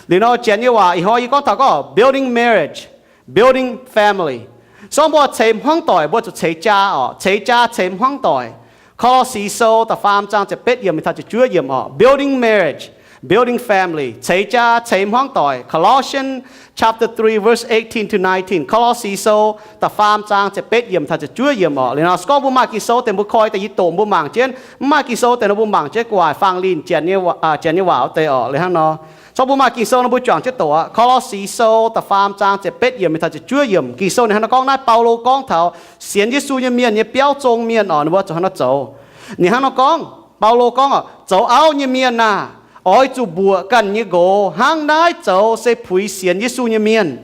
Liuz nor, janx nyei waac ih hnoi yie gorngv taux gorngv building marriage, building family. Se gorngv mbuo ceix hmuangv doic, mbuo zuqc ceix jaa oc. Ceix jaa ceix hmuangv doic. Ko^lo^si Sou da'faam zaang ziepc betv yiemc taux ziepc juov yiemc oc. Building marriage, building family. Ceix jaa ceix hmuangv doic. Colossians chapter three, verse eighteen to nineteen. Ko^lo^si Sou da'faam zaang ziepc betv yiemc taux ziepc juov yiemc oc. Liuz nor, se gorngv mbuo maaih Ging-Sou deix mbuo koi daaih, yie doqc mbuo mangc jienv. Mv maaih Ging-Sou deix nor, mbuo mangc jienv gu'nguaaic faang linh janx nyei waac wuov deix oc. Liuz hnangv nor, se gorngv mbuo maaih Ging-Sou nor, mbuo juangc jienv doqc aqv. Ko^lo^si Sou da'faam zaang ziepc betv yiemc mingh taux ziepc juov yiemc. Ging-Sou ninh hnangv nor gorngv, naaiv Baulo gorngv taux sienx Yesu nyei mienh nyei biauv zong mienh oc, ninh mbuo zuqc hnangv nor zoux. Ninh hnangv nor gorngv, Baulo gorngv oc, zoux auv nyei mienh aah! Oix zuqc mbuoqc ganh nyei nqox hnangv naaiv zoux se puix sienx Yesu nyei mienh.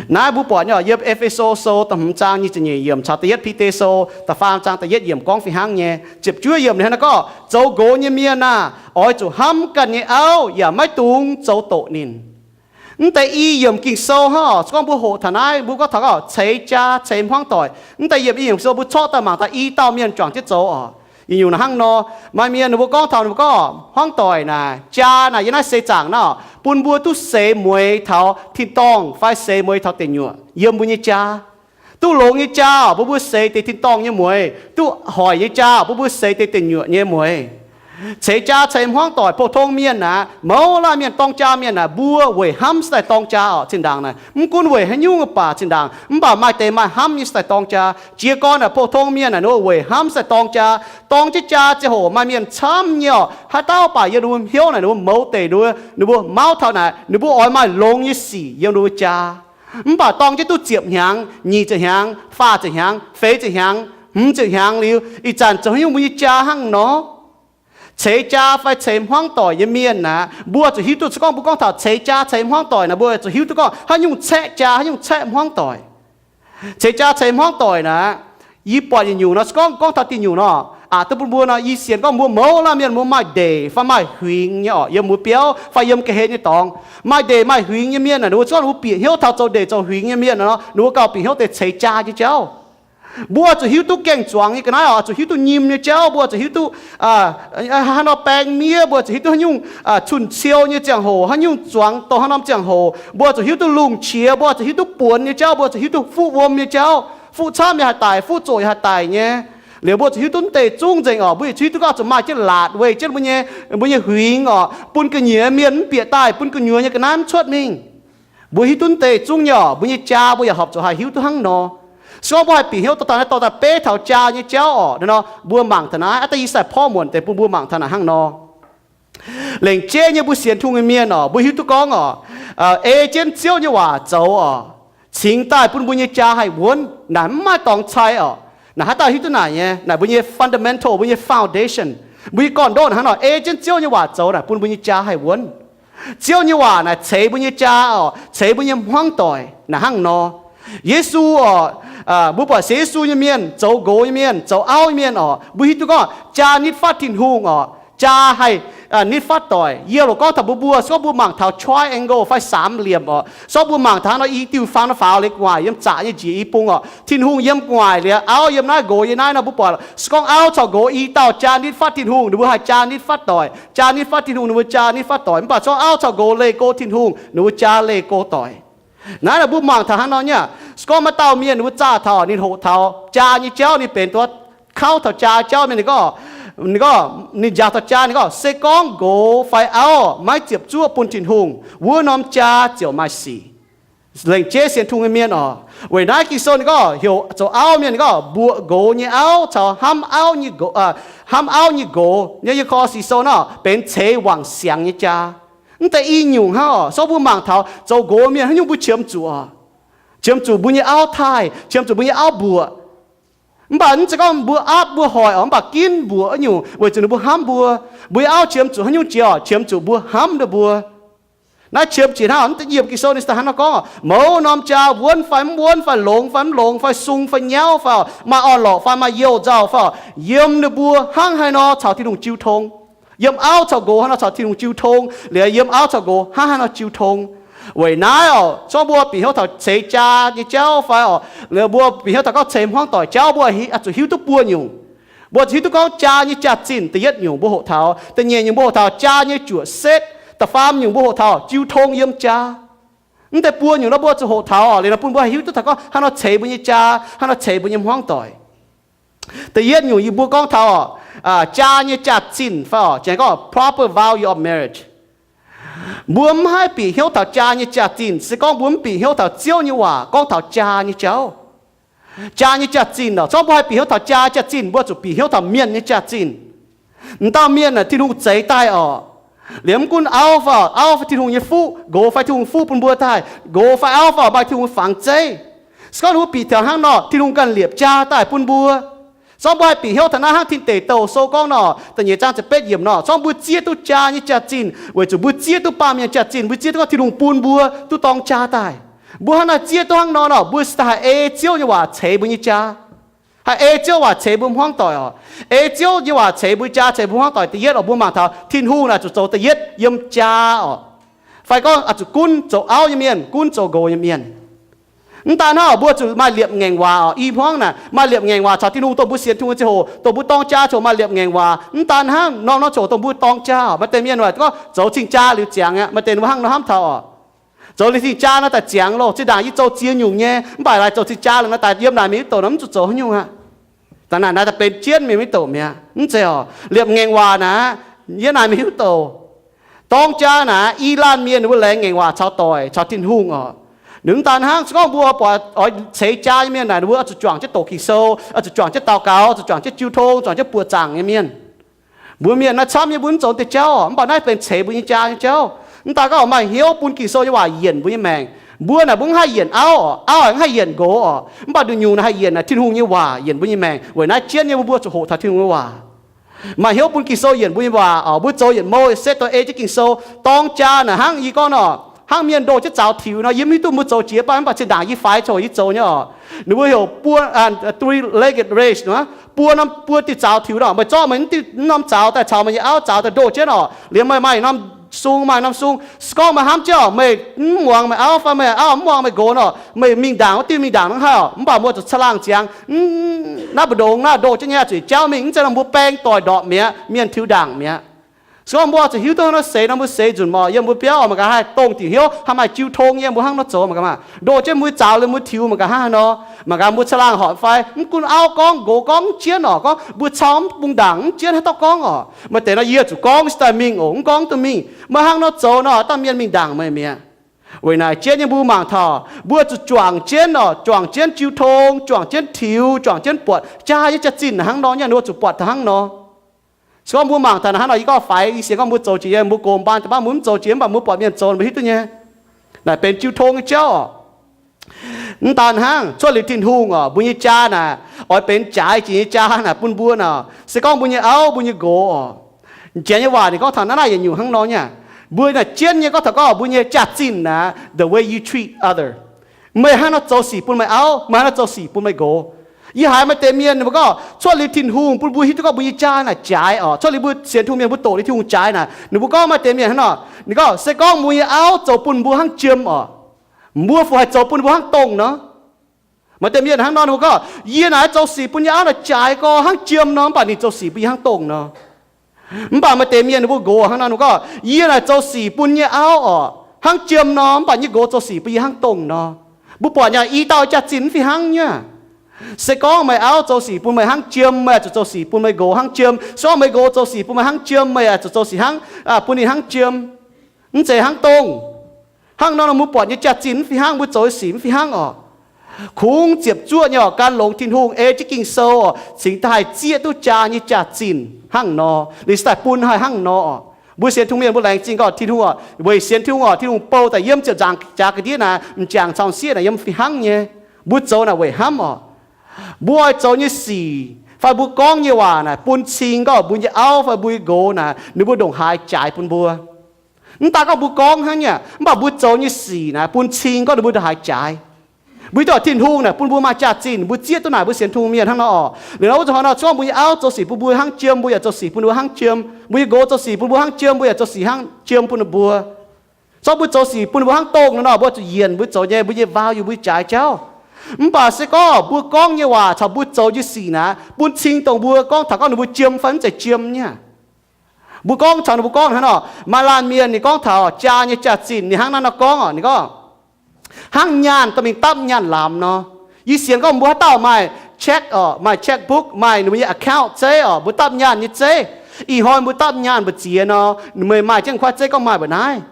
Naaiv mbuo buatc nyei oc, yiem E^fe^so Sou da'hmz zaang nyic ziepc nyeic yiemc caux da'yietv Bide Sou da'faam zaang da'yietv yiemc gorngv fih hnangv nyei. Ziepc juov yiemc ninh hnangv nor gorngv, zoux nqox nyei mienh aah! Oix zuqc hnamv ganh nyei auv yaac maiv dungx zoux doqc ninh. Mv deix i yiemc Ging-Sou hnangv oc, se gorngv mbuo hoqc taux naaiv, mbuo gorngv taux gorngv ceix jaa ceix hmuangv doic. Mv deix yiemc i yiemc Ging-Sou mbuo corc daaih mangc taux i dauh mienh juangc jienv zoux oc. Yietc nyungc naaiv hnangv nor, maaih mienh ninh mbuo gorngv taux ninh mbuo gorngv hmuangv doic naaic, jaa naaic yiem naaiv seix zaangc naaiv oc, bun mbuo duqv seix mueiz taux tin-dorngh fai seix mueiz taux deic nyuoqc yiem mbuo nyei jaa. Duqv longx nyei jaa oc, bun mbuo seix deix tin-dorngh nyei mueiz. Duqv hoic nyei jaa oc, bun mbuo seix deix deic nyuoqc nyei mueiz. Ceix jaa ceix hmuangv doic, pou-tong mienh naaic, mouz laanh mienh, dorng jaa mienh naaic, mbuo weic hnamv se daaih dorng jaa oc. Zinh ndaangc naaic mv gunv weic haaix nyungc baac zinh ndaangc, mv baac maaih deix maaih hnamv nyei se daaih dorng jaa. Jiez gorn naaic pou-tong mienh naaic, ninh mbuo weic hnamv se daaih dorng jaa. Dorng jienv jaa ziangh hoc maaih mienh camv nyei oc, haaix dauh baac yiem ninh mbuo hnyouv naaic, ninh mbuo mouz deic, ninh mbuo mauv taux naaic, ninh mbuo oix maaih longx nyei sic yiem ninh mbuo jaa. Mv baac dorng jienv duqv ziepc hnyangx, nyic ziepc hnyangx, faah ziepc hnyangx, feix ziepc hnyangx, hmz ziepc hnyangx liuz, ih zanc zoux haaix nyungc mbuo nyei jaa hnangv nor? Ceix jaa fai ceix hmuangv doic nyei mienh aeqv, mbuo zuqc hiuv duqv, se gorngv mbuo gorngv taux ceix jaa ceix hmuangv doic naaic, mbuo zuqc hiuv duqv gorngv haaix nyungc caeqv jaa, haaix nyungc caeqv hmuangv doic. Ceix jaa ceix hmuangv doic naaic, yie buatc yietc nyungc nor, se gorngv gorngv taux diuh nyungc nor, aqc duqv bun mbuo nor, yie sienx gorngv mbuo mouz laanh mienh mbuo maaih ndeic fai maaih huingx nyei oc, yiem mbuo biauv fai yiem ga'hlen nyei dorngx. Maaih ndeic maaih huingx nyei mienh aeqv, ninh mbuo se gorngv ninh mbuo bieqc hnyouv taux zoux ndeic zoux huingx nyei mienh nor, ninh mbuo gauh bieqc hnyouv deix ceix jaa nyei jauv. Mbuo zuqc hiuv duqv gaeng-zuangx nyei ga'naaiv oc, zuqc hiuv duqv nyim nyei jauv, mbuo zuqc hiuv duqv haaix nor baeng miev, mbuo zuqc hiuv duqv haaix nyungc cun-ciou nyei ziangh hoc, haaix nyungc zuangx dongh haaix norm ziangh hoc, mbuo zuqc hiuv duqv lungh qiex, mbuo zuqc hiuv duqv buonx nyei jauv, mbuo zuqc hiuv duqv fuqv wuom nyei jauv, fuqv camv yaac haih daic, fuqv zoqc yaac haih daic nyei. Liuz mbuo zuqc hiuv duqv mv deix zungv nzengc oc, mbuo yaac zuqc hiuv duqv gorngv zuqc maaih jienv laatc weih jienv mbuo nyei, mbuo nyei huingx oc, bun ga'nyiec mienh mv bieqc daaih, bun gu'nyuoz nyei ga'naaiv mv cuotv mingh. Mbuo hiuv duqv mv deix zungv nyei oc, mbuo nyei jaa mbuo yaac horpc zuqc haih hiuv duqv hnangv nor. Se gorngv mbuo haih bieqc hnyouv dorh daaih, dorh daaih beiv taux jaa nyei jauv oc, nor mbuo mangc taux naaiv, aa, da'yietv sai porv muonc deix bun mbuo mangc taux naaic hnangv nor. Lengc jeiv nyei mbuo sienx Tin-Hungh nyei mienh oc, mbuo hiuv duqv gorngv oc, ei jienv Ziouv nyei waac zoux oc, cingx daaih bun mbuo nyei jaa haih wuonv. Naaic mv maaih dorngx cai oc. Naaic haaix dauh hiuv duqv naaic nyei? Naaic mbuo nyei fundamental, mbuo nyei foundation, mbuo nyei gorn-ndoqv naaic hnangv nor, ei jienv Ziouv nyei waac zoux naaic bun mbuo nyei jaa haih wuonv. Ziouv nyei waac naaic ceix mbuo nyei jaa oc, ceix mbuo nyei hmuangv doic naaic hnangv nor. Yesu oc, mbuo buatc sienx Yesu nyei mienh, zoux nqox nyei mienh, zoux auv nyei mienh oc, mbuo hiuv duqv gorngv jaa nitv fatv Tin-Hungh oc, jaa haih nitv fatv doic. Yie loc gorngv taux mbuo, mbuo se gorngv mbuo mangc taux triangle fai saamx liemc oc, se gorngv mbuo mangc taux hnangv nor, i diuh faang nor faaux liuz gu'nguaaic yiem zaqc nyei njiec i bung oc, Tin-Hungh yiem gu'nguaaic liuz, auv yiem naaiv, nqox yiem naaiv nor, mbuo buatc se gorngv auv caux nqox i dauh jaa nitv fatv Tin-Hungh, ninh mbuo haih jaa nitv fatv doic. Jaa nitv fatv Tin-Hungh, ninh mbuo jaa nitv fatv doic. Mv baac se gorngv auv caux nqox leih go Tin-Hungh, ninh mbuo jaa leih go doic. Naaiv naaic mbuo mangc taux hnangv nor nyei, se gorngv maaih dauh mienh ninh mbuo zaah taux, ninh hoqc taux jaa nyei jauv, ninh benx duqv kauv taux jaa jauv mienh, ninh gorngv, ninh gorngv, ninh njaaux taux jaa, ninh gorngv, se gorngv nqox fai auv maiv ziepc zuoqv bun Tin-Hungh, wuov norm jaa ziouc maaih sic. Lengc jeiv sienx Tin-Hungh nyei mienh oc, weic naaiv Ging-Sou ninh gorngv heuc zoux auv mienh, ninh gorngv mbuoqc nqox nyei auv caux hnamv auv nyei nqox, hnamv auv nyei nqox nyei. Yiem Ko^lo^si Sou naaiv benx ceix wangc siangx nyei jaa. Mv deix i nyungc hnangv oc, se gorngv mbuo mangc taux zoux nqox mienh haaix nyungc mbuo qiemx zuqc oc. Qiemx zuqc mbuo nyei auv taaih, qiemx zuqc mbuo nyei auv mbuoqc. Mv baac mv zeiz gorngv mbuo aapv mbuo hoic oc, mv baac ginv mbuoqc wuov nyungc weic zuqc ninh mbuo hnamv mbuo. Mbuo nyei auv qiemx zuqc haaix nyungc jiex oc? Qiemx zuqc mbuo hnamv ninh mbuo. Naaiv qiemx jiex hnangv oc, mv deix yiemc Ging-Sou ninh se daaih hnangv nor gorngv oc, mouz norm jaa wuonv fai mv wuonv fai longx fai mv longx fai sung fai nyauv fai oc, maaih orn-lorqc fai maaih youh nzauh fai oc, yiem ninh mbuo hnangv haaix nor caux Tin-Hungh jiu tong. Yiem auv caux nqox hnangv nor caux Tin-Hungh jiu tong, liuz yiem auv caux nqox hnangv haaix nor jiu tong. Weic naaiv oc, se gorngv mbuo bieqc hnyouv taux ceix jaa nyei jauv fai oc, liuz mbuo bieqc hnyouv taux gorngv ceix hmuangv doic jauv, mbuo zuqc hiuv duqv buo nyungc. Mbuo zuqc hiuv duqv gorngv jaa nyei jaax-zinh da'yietv nyungc mbuo hoqc taux, da'nyeic nyungc mbuo hoqc taux jaa nyei juoqc setv, Da'faam nyungc mbuo hoqc taux jiu tong yiem jaa. Mv deix buo nyungc nor mbuo zuqc hoqc taux oc. Liuz nor bun mbuo haih hiuv duqv taux gorngv haaix nor ceix mbuo nyei jaa, haaix nor ceix mbuo nyei hmuangv doic. Da'yietv nyungc yie mbuo gorngv taux oc, jaa nyei jaax-zinh fai oc, janx gorngv proper value of marriage. Mbuo mv haih bieqc hnyouv taux jaa nyei jaax-zinh se gorngv mbuo mv bieqc hnyouv taux Ziouv nyei waac gorngv taux jaa nyei jauv. Jaa nyei jaax-zinh oc, se gorngv mbuo haih bieqc hnyouv taux jaa jaax-zinh, mbuo zuqc bieqc hnyouv taux mienh nyei jaax-zinh. M'dauh mienh naaic Tin-Hungh zeix daaih oc. Liuz mv gunv auv fai, auv fai Tin-Hungh nyei fuqv, nqox fai Tin-Hungh fuqv bun mbuo daaih, nqox fai auv fai oc, maaih Tin-Hungh fangx zeiv. Se gorngv ninh mbuo bieqc taux hnangv nor, Tin-Hungh ganh liepc jaa daaih bun mbuo. Se gorngv mbuo haih bieqc hnyouv taux naaiv hnangv Tin Deic Douh Sou gorngv nor, da'nyeic zaang ziepc betv yiemc nor, se gorngv mbuo zieqv duqv jaa nyei jaax-zinh, weic zuqc mbuo zieqv duqv baamh mienh jaax-zinh, mbuo zieqv duqv gorngv Tin-Hungh bun mbuo duqv dorng jaa daaih. Mbuo hnangv naaiv zieqv duqv hnangv nor nor, mbuo se daaih haih ei Ziouv nyei waac ceix mbuo nyei jaa, haih ei Ziouv waac ceix mbuo hmuangv doic oc. Ei Ziouv nyei waac ceix mbuo jaa, ceix mbuo hmuangv doic. Da'yietv oc, mbuo mangc taux Tin-Hungh naaic zuqc zoux da'yietv yiem jaa oc. Fai gorngv zuqc gunv zoux auv nyei mienh, gunv zoux nqox nyei mienh. Mv daan hnangv, mbuo zuqc maaih liepc ngaengc waac oc. I hmuangv naaic maaih liepc ngaengc waac caux Tin-Hungh, dongh mbuo sienx Tin-Hungh nyei ziangh hoc, dongh mbuo dorng jaa ziangh hoc maaih liepc ngaengc waac. Mv daan hnangv, norm-norm ziangh hoc dongh mbuo dorng jaa oc, maaih deix mienh waac gorngv zoux cing-jaa liuz ziangx aqv. Maaih deix ninh mbuo hnangv nor hnamv taux oc, zoux liuz cing-jaa naaiv daaih ziangx loh, zinh ndaangc yie zoux ziex nyungc nyei, mv baac laaix zoux cing-jaa liuz naaiv daaih yiem naaic mingh mv douc nor mv zuqc zoux haaix nyungc aqv. Da'naaiv naaiv daaih benx jienv mienh mv douc mi'aqv. Mv zeiz oc, liepc ngaengc waac naaic, yie naaic mingh mv douc. Dorng jaa naaic, i laanh mienh ninh mbuo laengz ngaengc waac caux doic caux Tin-Hungh oc. Ninh mv daan hnangv, se gorngv mbuo buatc oix ceix jaa nyei mienh naaic, ninh mbuo oix zuqc juangc jienv doqc Ging-Sou, oix zuqc juangc jienv daux gaux, oix zuqc juangc jienv jiu tong, juangc jienv buoqc zaangc nyei mienh. Mbuo mienh naaiv camv nyei, mbuo mv zoux deix jauv oc, mv baac naaiv benx ceix mbuo nyei jaa nyei jauv. Mv daan gorngv maaih hnyouv bun Ging-Sou nyei waac yienc mbuo nyei maengc. Mbuo naaic mbuo mv haih yienc auv oc, auv mv haih yienc nqox oc, mv baac nduqc nyungc naaic haih yienc naaic Tin-Hungh nyei waac yienc mbuo nyei maengc. Weic naaiv jienv nyei mbuo, mbuo zuqc hoqc taux Tin-Hungh nyei waac. Maaih hnyouv bun Ging-Sou yienc mbuo nyei waac oc. Mbuo zoux yietc mouh setv dongh ei jienv Ging-Sou. Dorng jaa naaic hnangv yie gorngv nor, hnangv mienh ndoh jienv zaux tiux nor, yie mv hiuv duqv mbuo zoux jiex, mv baac zinh ndaangc yie faix coc yie zoux nyei oc. Ninh mbuo heuc buo, three-legged race, buo norm, buo diuh zaux tiux nor, meih zorqv meih diuh norm zaux daaih caux meih nyei auv zaux daaih ndoh jienv oc. Liuz meih maaih norm sung, maaih norm sung. Se gorngv meih hnamv jienv oc, meih mv muangx meih auv fai meih auv mv muangx meih nqox nor, meih mingh ndaangc wuov diuh mingh ndaangc hnangv haaix oc. Mv baac mbuo zuqc caangh laangh ziangx, naaiv mbu'ndongx naaiv ndoh jienv nyei zuqc jauv mingh, mv zeiz nor mbuo baeng doic ndorpc mi'aqv, mienh tiux ndaangc mi'aqv. Se gorngv mbuo zuqc hiuv duqv hnangv nor seix nor, mbuo seix nzunc mv oc, yiem mbuo biauv oc, mangc gaax haih dongh diuc hnyouv, haih maaih jiu tong yiem mbuo hnangv nor zoux mangc gaax maah. Ndoh jienv mbuo zaux liuz mbuo tiux mangc gaax hnangv haaix nor. Mangc gaax mbuo caangh laangh horpc fai mv gunv auv gorngv, nqox gorngv, mv jienv oc, gorngv mbuo cau mv bung ndaangc, mv jienv haaix dauh gorngv oc. Maaih deix nor, yie zuqc gorngv se daaih mingh oc, mv gorngv duqv mingh. Meih hnangv nor zoux nor, dauh mienh mingh ndaangc meih mi'aqv. Weic naaic jienv nyei mbuo mangc taux, mbuo zuqc juangc jienv oc, juangc jienv jiu tong, juangc jienv tiux, juangc jienv buatc jaa nyei jaax-zinh hnangv nor nyei, mbuo zuqc buatc taux hnangv nor. Se gorngv mbuo mangc taux hnangv nor, yie gorngv faix, yie sienx gorngv mbuo zoux jiex nyei, mbuo gox mbaanh deix baav mbuo mv zoux jiex, mv baac mbuo buatc mienh zoux mbuo hiuv duqv nyei. Naaic benx jiu tong nyei jauv oc. Mv daan hnangv, cuotv liuz Tin-Hungh oc, mbuo nyei jaa naaic oix benx jaaix jiex nyei jaa naaic bun mbuo nor. Se gorngv mbuo nyei auv, mbuo nyei nqox oc, janx nyei waac ninh gorngv taux naaiv naaiv yietc nyungc hnangv nor nyei. Mbuo naaic jienv nyei gorngv taux gorngv mbuo nyei jaax-zinh naaic, the way you treat other. Meih hnangv nor zoux sic bun meih auv, meih hnangv nor zoux sic bun meih nqox. Yie haiz maaih deix mienh ninh mbuo gorngv cuotv liuz Tin-Hungh bun mbuo hiuv duqv gorngv mbuo nyei jaa naaic jaaix oc. Cuotv liuz mbuo sienx Tin-Hungh mienh mbuo doqc liuz Tin-Hungh jaaix naaic, ninh mbuo gorngv maaih deix mienh hnangv nor, ninh gorngv se gorngv mbuo nyei auv zoux bun mbuo hnangv jiem oc, mbuo fu haih zoux bun mbuo hnangv dongh nor. Maaih deix mienh hnangv nor ninh mbuo gorngv, yie naaic zoux sic bun yie auv naaic jaaix gorx hnangv jiem nor, mv baac ninh zoux sic bun yie hnangv dongh nor. Mv baac maaih deix mienh ninh mbuo nqox hnangv nor ninh mbuo gorngv, yie naaic zoux sic bun yie auv oc hnangv jiem nor, mv baac yie nqox zoux sic bun yie hnangv dongh nor. Mbuo buatc nyei i dauh jaax-zinh mv fih hnangv nyei. Se gorngv meih auv zoux sic bun meih hnangv jiem, meih zuqc zoux sic bun meih nqox hnangv jiem. Se gorngv meih nqox zoux sic bun meih hnangv jiem, meih zuqc zoux sic hnangv, bun ninh hnangv jiem. Mv zeiz hnangv dongh. Hnangv nor mbuo buatc nyei jaax-zinh mv fih hnangv, mbuo zoux nyei sic mv fih hnangv oc. Kungx ziepc zuoqv nyei oc, gan longx Tin-Hungh, ei jienv Ging-Sou oc, cingx daaih haih zieqv duqv jaa nyei jaax-zinh hnangv nor, liuz se daaih bun haih hnangv nor oc. Mbuo sienx Tin-Hungh mienh mbuo laengz zingh gorngv Tin-Hungh oc, weic sienx Tin-Hungh oc, Tin-Hungh bou daaih yiem ziepc nzaangc jaax ga'ndiev naaic, m'jangc cau m'sieqv naaic yiem fih hnangv nyei. Mbuo zoux naaic weic hnamv oc. Mbuo oix zoux nyei sic fai mbuo gorngv nyei waac naaic bun cing gorngv mbuo nyei auv fai mbuo nyei nqox naaic ninh mbuo ndongc haaix jaaix bun mbuo. Mv daan gorngv mbuo gorngv hnangv nyei, mv baac mbuo zoux nyei sic naaic bun cing gorngv ninh mbuo ndongc haaix jaaix. Mbuo hiuv duqv Tin-Hungh naaic bun mbuo maaih jaax-zinh, mbuo zieqv duqv naaic mbuo sienx Tin-Hungh mienh hnangv nor oc. Liuz nor wuov zanc hnoi nor, se gorngv mbuo nyei auv zoux sic bun mbuo hnangv jiem, mbuo yaac zoux sic bun ninh mbuo hnangv jiem. Mbuo nyei nqox zoux sic bun mbuo hnangv jiem, mbuo yaac zoux sic hnangv jiem bun ninh mbuo. Se gorngv mbuo zoux sic bun ninh mbuo hnangv dongh nor, mbuo zuqc yienc mbuo zoux nyei, mbuo nyei value, mbuo nyei jaaix jauv. Mv baac se gorngv mbuo gorngv nyei waac caux mbuo zoux nyei sic naaic bun cing dongh mbuo gorngv taux gorngv ninh mbuo jiem fai mv zeiz jiem nyei. Mbuo gorngv taux, mbuo gorngv hnangv nor, maaih laanh mienh ninh gorngv taux jaa nyei jaax-zinh, ninh hnangv naaiv nor gorngv oc, ninh gorngv, hnangv nyaanh dorh mingh dapv nyaanh lamz nor. Yie sienx gorngv mbuo haaix dauh maaih cheque oc, maaih chequebook, maaih ninh mbuo nyei account zeiv oc, mbuo dapv nyaanh nyei zeiv. Ih hnoi mbuo dapv nyaanh mbu'ziex nor, meih maaih jienv kuaaiv zeiv gorngv maaih mbu'naaiv.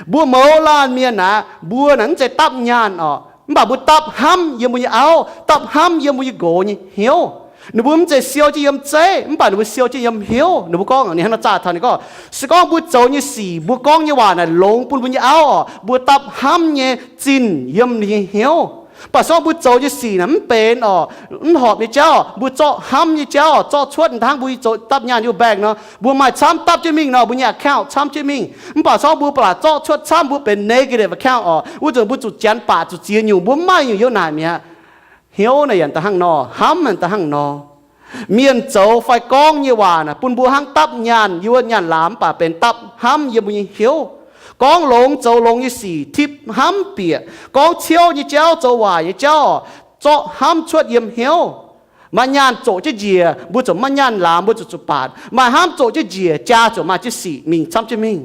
Mbuo mouz laanh mienh aqv, mbuo naaic mv zeiz dapv nyaanh oc, mv baac mbuo dapv hnamv yiem mbuo nyei auv, dapv hnamv yiem mbuo nyei nqox nyei hnyouv. Ninh mbuo mv zeiz siou jienv yiem zeiv, mv baac ninh mbuo siou jienv yiem hnyouv. Ninh mbuo gorngv, ninh hnangv nor zaah taux ninh gorngv, se gorngv mbuo zoux nyei sic, mbuo gorngv nyei waac naaic longx bun mbuo nyei auv oc, mbuo dapv hnamv nyei zinh yiem ninh nyei hnyouv. Mv baac se gorngv mbuo zoux nyei sic naaic mv benx oc, mv horpc nyei jauv, mbuo zorqv hnamv nyei jauv zorqv cuotv, hnangv mbuo zoux dapv nyaanh yiem bank nor, mbuo maaih camv dapv jienv mingh nor, mbuo nyei account camv jienv mingh. Mv baac se gorngv mbuo ba'laqc zorqv cuotv camv, mbuo benx negative account oc, wuov zanc mbuo zuqc janx baac zuqc ziex nyungc, mbuo mv maaih nyungc yiem naaic mi'aqv. Hnyouv naaic yaac da'hnangv nor, hnamv naaic da'hnangv nor. Mienh zoux fai gorngv nyei waac naaic bun mbuo hnangv dapv nyaanh yiem wuov nyaanh lamz, mv baac benx dapv hnamv yiem mbuo nyei hnyouv. Gorngv longx zoux longx nyei sic tipv hnamv bieqc. Gorngv ciouv nyei jauv, zoux waaic nyei jauv, zorqv hnamv cuotv yiem hnyouv. Maaih nyaanh zoqc jienv njiec, mbuo ziouc maaih nyaanh lamz, mbuo ziouc zuqc baatc. Maaih hnamv zoqc jienv njiec, jaa ziouc maaih jienv sic mingh camv jienv mingh.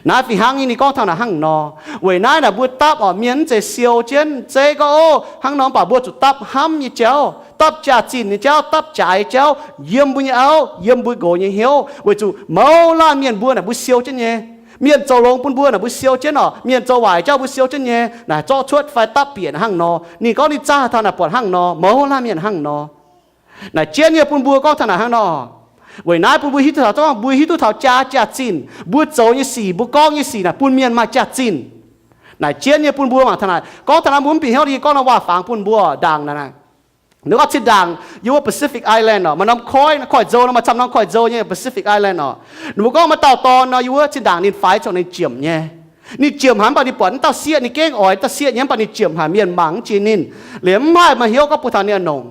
Naaiv fih hnangv nyei ninh gorngv taux naaic hnangv nor. Weic naaiv naaic mbuo dapv oc, mienh mv zeiz siou jienv zeiv gorngv, ov, hnangv nor, mv baac mbuo zuqc dapv hnamv nyei jauv, dapv jaax-zinh nyei jauv, dapv jaaix nyei jauv yiem mbuo nyei auv, yiem mbuo nqox nyei hnyouv, weic zuqc mouz laanh mienh mbuo naaic mbuo siou jienv nyei. Mienh zoux longx bun mbuo naaic mbuo siou jienv oc, mienh zoux waaic jauv mbuo siou jienv nyei. Naaic zorqv cuotv fai dapv bieqc hnangv nor. Ninh gorngv ninh zaah taux naaic buatc hnangv nor, mouz laanh mienh hnangv nor. Naaic jienv nyei bun mbuo gorngv taux naaic hnangv nor. Weic naaiv bun mbuo hiuv duqv taux, gorngv mbuo hiuv duqv taux jaa jaax-zinh, mbuo zoux nyei sic, mbuo gorngv nyei sic naaic bun mienh maaih jaax-zinh. Naaic jienv nyei bun mbuo mangc taux naaic, gorngv taux naaiv mbuo mv bieqc hnyouv, yie gorngv norm waac-fangx bun mbuo ndaangc naaic. Ninh gorngv zinh ndaangc yiem wuov Pacific Island oc, maaih norm koiv, koiv-zoh nor, maaih camv norm koiv-zoh nyei Pacific Island oc. Ninh mbuo gorngv maaih dauh dorn nor, yiem wuov zinh ndaangc ninh faix congx ninh jiemc nyei. Ninh jiemc haic mv baac ninh buatc wuov dauh sieqv, ninh gengh oix dauh sieqv nyei, mv baac ninh jiemc haic mienh mangc mv jiex ninh. Liuz mv haih maaih hnyouv gorngv bun taux ninh oix nongc.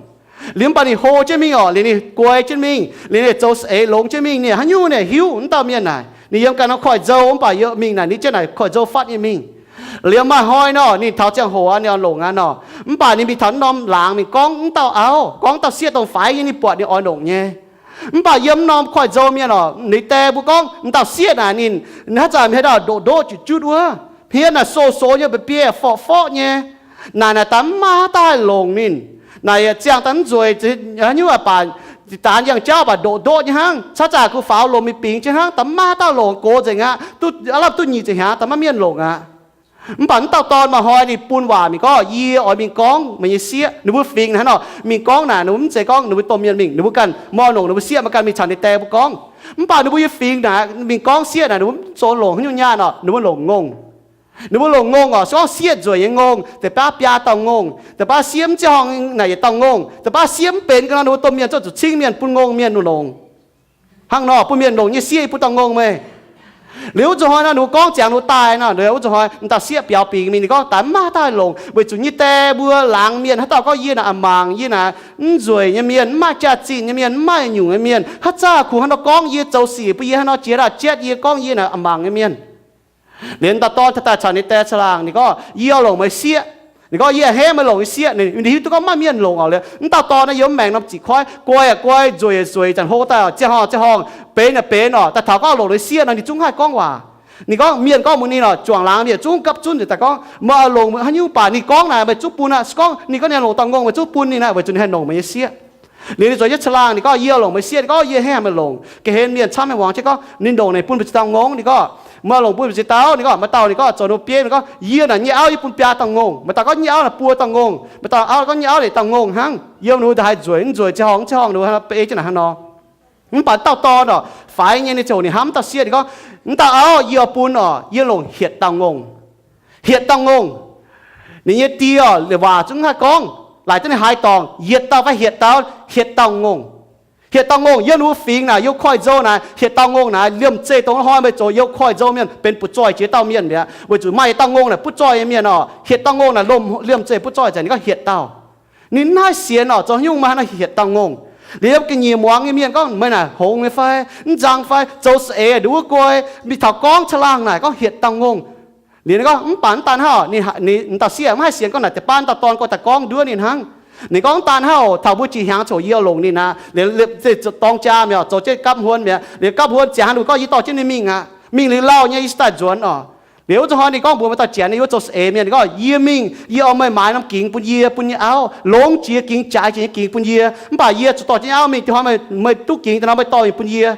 Liuz mv baac ninh hlo jienv mingh oc, liuz ninh guai jienv mingh, liuz ninh zoux saeng-eix longx jienv mingh, ninh haaix nyungc ninh hiuv wuov dauh mienh naaic. Ninh yiem ganh norm koiv-nzou mv baac yiem mingh naaic, ninh jienv naaic koiv-nzou fatv nyei mingh. Liuz maaih hnoi nor, ninh taux ziangh hoc aqv, ninh oix longc aqv nor, mv baac ninh mingh taux wuov norm laangz mingh gorngv wuov dauh auv, gorngv wuov dauh sieqv dongh faix nyei, ninh buatc ninh oix longc nyei. Mv baac yiem norm koiv-nzou mienh oc, ninh die mbuo gorngv wuov dauh sieqv naaic ninh, haaix zanc mingh haaix dauh ndoqc ndoqv jutv jutv wuov, hmien naaic soux soux nyei, mba'biei forqv forqv nyei. Naaic naaic daaih mv maaih haaix dauh haih longc ninh. Naaic ziangh daaih mv nzueic, haaix nyungc baac, ziqc daanx yangh jauv baac ndoqc ndoqv nyei hnangv, caux zaah kuh faaux lomc mingh bingx jienv hnangv, daaih mv maaih haaix dauh longc, gox nzengc aqv, duqv aav lamh duqv nyic ziepc hnyangx daaih maiv mienh longc aqv. Mv baac wuov dauh dorn maaih hnoi ninh bun waac mingh gorngv, yie oix mingh gorngv meih nyei sieqv. Ninh mbuo fingx hnangv nor mingh gorngv naaic, ninh mbuo mv zeiz gorngv ninh mbuo domh mienh mingh, ninh mbuo ganh mv oix longc ninh mbuo sieqv, mv ganh mingh caux ninh die mbuo gorngv. Mv baac ninh mbuo nyei fingx naaic mingh gorngv sieqv naaic, ninh mbuo mv zoux longc haaix nyungc nyaanh oc, ninh mbuo longc ngongh. Ninh mbuo longc ngongh oc, se gorngv sieqv nzueic nyei ngongh, deix baav biaa dauh ngongh, deix baav sieqv mv ziangh horngh naaic yietc dauh ngongh, deix baav sieqv mv benx ga'naaiv nor, ninh mbuo domh mienh zorqv zuqc cingv mienh bun ngongh mienh longc. Hnangv nor bun mienh longc nyei sieqv, yie bun dauh ngongh meih. Liuz wuov zanc hnoi nor, ninh mbuo gorngv ziangx ninh mbuo daaih nor, wuov zanc hnoi m'dauh sieqv biaux bingx mingh, ninh gorngv daaih mv maaih dauh longc, weic zuqc nyei die mbuo laangz mienh haaix dauh gorngv yie naaic a'mangc, yie naaic mv nzueic nyei mienh, mv maaih jaax-zinh nyei mienh, mv maaih nyungc nyei mienh, haaix zanc kuh hnangv nor gorngv yie zoux sic bun yie hnangv nor jiex daaih jatv yie, gorngv yie naaic a'mangc nyei mienh. Liuz dauh dorn daaih caux ninh die caangh laangh, ninh gorngv, yie oix longc meih sieqv. Ninh gorngv, yie a'hneiv meih longc nyei sieqv. Ninh hiuv duqv gorngv maiv mienh longc oc. Liuz wuov dauh dorn naaiv yiem maengc norm ziqc koiv, guai yaac guai, nzueic yaac nzueic, zanc hlo daaih ziangh horngh ziangh horngh, benx yaac benx oc, daaih taux gorngv longc ninh sieqv nor ninh zungv haih gorngv waac. Ninh gorngv mienh gorngv mbuox ninh oc, juangc laangz mienh zungv gapv zunv nzengc daaih gorngv meih oix longc haaix nyungc baac ninh gorngv naaic meih zungv bun aqv. Se gorngv ninh gorngv ninh longc dauh ngongh meih zungv bun ninh aqv, weic zuqc ninh haih nongc meih nyei sieqv. Liuz ninh zoux jienv caangh laangh, ninh gorngv, yie oix longc meih sieqv. Ninh gorngv, yie a'hneiv meih longc. Ga'hlen mienh camv haic muangx jienv gorngv ninh longc naaic bun mbu'ziex dauh ngongh. Ninh gorngv, meih oix longc bun mbu'ziex dauh? Ninh gorngv, maaih dauh, ninh gorngv zoux ninh bieiv, ninh gorngv, yie naaic nyei auv yie bun biaa dauh ngongh. Maaih dauh gorngv nyei auv naaic buo dauh ngongh. Maaih dauh auv gorngv nyei auv naaic dauh ngongh hnangv. Yiem ninh mbuo haaix nzueic mv nzueic, ziangh horngh mv ziangh horngh, ninh mbuo ba'ei jienv naaic hnangv nor. Mv baac dauh dorn oc, faix nyei, ninh ziangh hoc ninh hnamv dauh sieqv, ninh gorngv, wuov dauh auv yie oix bun oc, yie longc hietc dauh ngongh. Hietc dauh ngongh. Ninh nyei die oc, waac zungv haih gorngv, laaix duqv ninh haaix dorngc, yietc dauh fai hietc dauh, hietc dauh ngongh. Hietc dauh ngongh. Yiem ninh mbuo fingx naaic, yiem koiv-nzou naaic, hietc dauh ngongh naaic liemh zeih dongh hnoi meih zoux yiem koiv-nzou mienh benx butv-zoih jiex dauh mienh mi'aqv, weic zuqc maaih yietc dauh ngongh naaic butv-zoih nyei mienh oc. Hietc dauh ngongh naaic liemh zeih butv-zoih nzengc, ninh gorngv hietc dauh. Ninh mv haih sienx oc, zoux haaix nyungc maaih hnangv hietc dauh ngongh. Liuz yiem ga'nyiec muangx nyei mienh gorngv, meih naaic hngongx nyei fai, mv nzang fai, zoux saeng-eix nduov wuov guai, mingh taux gorngv caangh laangh naaic gorngv hietc dauh ngongh. Liuz ninh gorngv, mv baac mv daan hnangv, ninh dauh sieqv mv haih sienx gorngv naaic deix baan dauh dorn gorngv daaih gorngv nduov ninh hnangv. Ninh gorngv, Mv daan hnangv, taux mbuo jiex hnyangx coc yie longc ninh aqv. Liuz, liuz dorng jaa mi'aqv, zoux jienv gapv huon mi'aqv. Liuz gapv huon ziangx haaix nor gorngv, Yie dorh jienv ninh mingh aqv. Mingh liuz lauh nyei, yie cingx daaih nzuonx oc. Liuz wuov zanc hnoi ninh gorngv mbuox maaih dauh janx, ninh wuov zoux saeng-eix mienh, ninh gorngv, Yie mingh, yie oix meih maaiz norm gingx bun yie, bun yie auv, longx jiex gingx, jaaix jiex nyei gingx bun yie. Mv baac yie zuqc dorh jienv auv mingh, da'hnoi meih duqv gingx daaih nor, meih dorh mingh bun yie.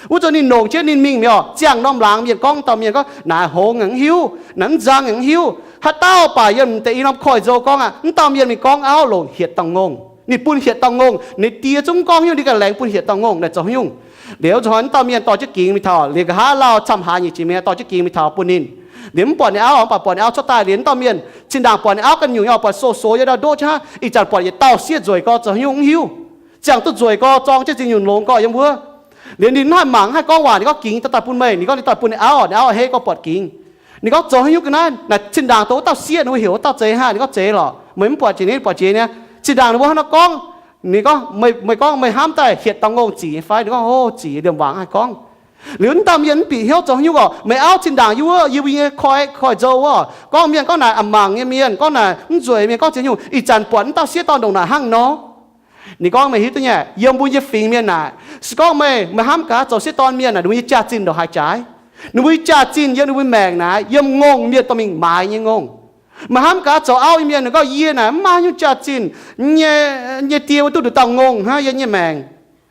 Wuov zanc ninh longc jienv ninh mingh mi'aqv. Ziangh norm laangz mienh gorngv, dauh mienh gorngv, Naaic hngongx aengx mv hiuv, naaic mv nzang aengx mv hiuv. Haaix dauh baac yiem deix i norm koiv-nzou gorngv aqv, mv dauh mienh mingh gorngv auv longc hietc dauh ngongh. Ninh bun hietc dauh ngongh. Ninh die zungv mv gorngv nyungc, ninh ganh laengz bun hietc dauh ngongh. Naaic zoux nyungc. Liuz wuov zanc hnoi mv dauh mienh dorh jienv gingx mingh taux, liuz nqa'haav lauh camv haaix nyungc jiex mi'aqv, dorh jienv gingx mingh taux bun ninh. Liuz mv buatc ninh auv, mv baac buatc ninh auv cuotv daaih. Liuz mv dauh mienh zinh ndaangc buatc ninh auv ganh nyungc nyei, buatc sou-sou nyei ndau ndoqv qaqv, ih zanc buatc yietc dauh sieqv nzueic gorx zoux nyungc mv hiuv. Ziangh duqv nzueic gorx, zorng jienv zinh nyungc longx gorx yiem wuov. Liuz ninh mv haih mangc, mv haih gorngv waac, ninh gorngv, Gingx daaih, daaih bun meih. Ninh gorngv ninh daaih bun ninh auv, ninh auv a'hneiv gorngv buatc gingx. Ninh gorngv, Zoux haaix nyungc ga'naaiv? Naaic zinh ndaangc dongh wuov dauh sieqv, ninh mbuo heuc wuov dauh zeiz hnangv. Ninh gorngv, Zeiz lorqc, meih mv buatc jiex nyei, buatc jiex nyei. Zinh ndaangc ninh mbuo hnangv nor gorngv, ninh gorngv, Meih gorngv meih hnamv daaih hietc dauh ngongh zic nyei fai? Ninh gorngv, Ov, zic, liemh waac haih gorngv. Liuz mv dauh mienh mv bieqc hnyouv zoux haaix nyungc oc. Meih auv zinh ndaangc yiem wuov, yiem mbuo nyei koiv-nzou wuov, gorngv mienh gorngv naaic a'mangc nyei mienh, gorngv naaic mv nzueic mienh, gorngv ziex nyungc. Ih zanc buatc mv dauh sieqv dorn ndongc naaic hnangv nor. Ninh gorngv, Meih hiuv duqv nyei, yiem mbuo nyei fingx mienh naaic, se gorngv meih, meih hnamv gaax zoux sieqv dorn mienh naaic, ninh mbuo nyei jaax-zinh ndongc haaix jaaix? Ninh mbuo nyei jaax-zinh yiem ninh mbuo maengc naaic, yiem ngongh mienh dorh mingh maaiz nyei ngongh. Meih hnamv gaax zoux auv nyei mienh, ninh gorngv, Yie naaic mv maaih haaix nyungc jaax-zinh, nyei, nyei die wuov duqv nduqc dauh ngongh hnangv yiem nyei maengc.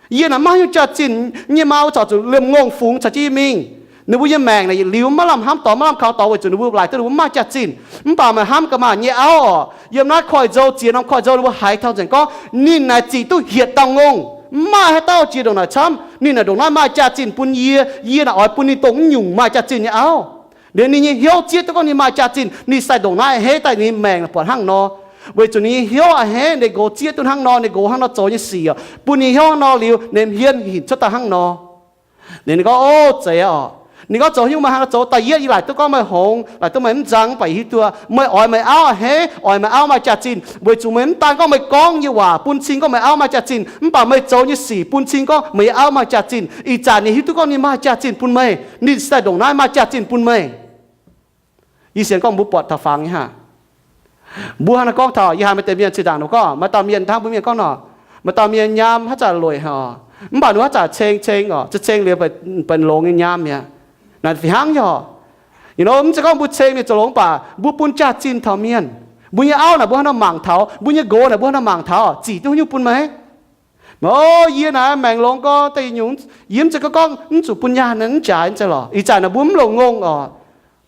Yie naaic mv maaih haaix nyungc jaax-zinh, nyei maa wuov corc zuqc liemh ngongh fungx caux jienv yie mingh. Ninh mbuo nyei maengc naaic yietc liuz maiv lamh hnamv dorngx, maiv lamh kaux dorngx, weic zuqc ninh mbuo laaic duqv ninh mbuo mv maaih jaax-zinh. Mv baac meih hnamv gaax maah, nyei auv oc, yiem naaiv koiv-nzou ziex norm koiv-nzou ninh mbuo haiz taux nzengc gorngv ninh naaic zic duqv hietc dauh ngongh, mv maaih haaix dauh jiex ndongc naaic camv. Ninh naaic ndongc naaiv maaih jaax-zinh bun yie, yie naaic oix bun ninh dongh mv nyungc maaih jaax-zinh nyei auv. Liuz ninh nyei hnyouv zieqv duqv gorngv ninh maaih jaax-zinh, ninh sai ndongc naaiv a'hneiv daaih ninh nyei maengc buatc hnangv nor. Weic zuqc ninh nyei hnyouv a'hneiv, ninh nqox zieqv duqv hnangv nor, ninh nqox hnangv nor zoux nyei sic oc, bun ninh hnyouv hnangv nor liuz, ninh hmien hinc cuotv daaih hnangv nor. Liuz ninh gorngv, Ov, zeiz oc. Ninh gorngv, Zoux haaix nyungc meih hnangv nor zoux? Da'yietv yie laaic duqv gorngv meih hngongx, laaic duqv meih mv nzang, mv baac yie hiuv duqv meih oix meih auv a'hneiv, oix meih auv maaih jaax-zinh. Weic zuqc meih mv daan gorngv meih gorngv nyei waac bun cing gorngv meih auv maaih jaax-zinh, mv baac meih zoux nyei sic bun cing gorngv meih nyei auv maaih jaax-zinh. Ih zanc ninh hiuv duqv gorngv ninh maaih jaax-zinh bun meih, ninh sai ndongc naaiv maaih jaax-zinh bun meih. Yie sienx gorngv mbuo buatc taux fangx nyei hnangv. Mbuo hnangv naaiv gorngv taux, yie haiz maaih deix mienh zinh ndaangc nor gorngv, maaih dauh mienh hnangv mbuo mienh gorngv nor, maaih dauh mienh nyaam haaix zanc lueic haic, mv baac ninh haaix zanc ceng ceng oc, ceng ceng liuz benx longx nyei nyaam mi'aqv. Naaic fih hnangv nyei oc. Ih hnoi mv zeiz gorngv mbuo ceng mienh zoux longx, mv baac mbuo bun jaax-zinh taux mienh. Mbuo nyei auv naaic mbuo hnangv nor mangc taux, mbuo nyei nqox naaic mbuo hnangv nor mangc taux, zic duqv haaix nyungc bun meih? Meih, o, yie naaic maengc longx gorx deix nyungc, yie mv zeiz gorngv gorngv mv zuqc bun nyaanh, mv jaaix, mv zeiz lorqc. Ih zanc naaic mbuo mv longc ngongh oc.